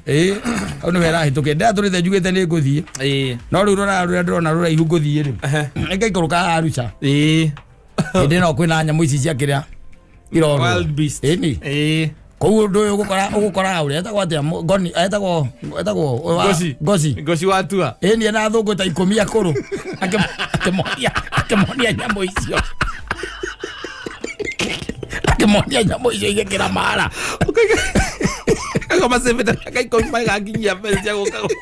Hau nĩho ĩrahĩtũkire. Ndĩratũrĩte njugĩte nĩ ngũthiĩ. No rĩu rũraya rũrĩa ndĩrona rũraihu ngũthiĩ rĩ. Nĩngaikũrũka Arusha. Hĩndĩ ĩno kwĩna nyamũ ici cia kĩrĩa irorwo. Wild beast. Ĩni. Koguo ũndũ ũyũ ũgũkora ũrĩa etagwo atĩa ngoni etagwo Ngoci. Ngoci wa tua. Ĩni na athũngũ ta 10 akũrũ. Akĩmonia nyamũ icio. Akĩmonia nyamũ icio igĩkĩra mara. Ako macebete mĩaka 10 magakinyia mbeca cia gũka gũkũ.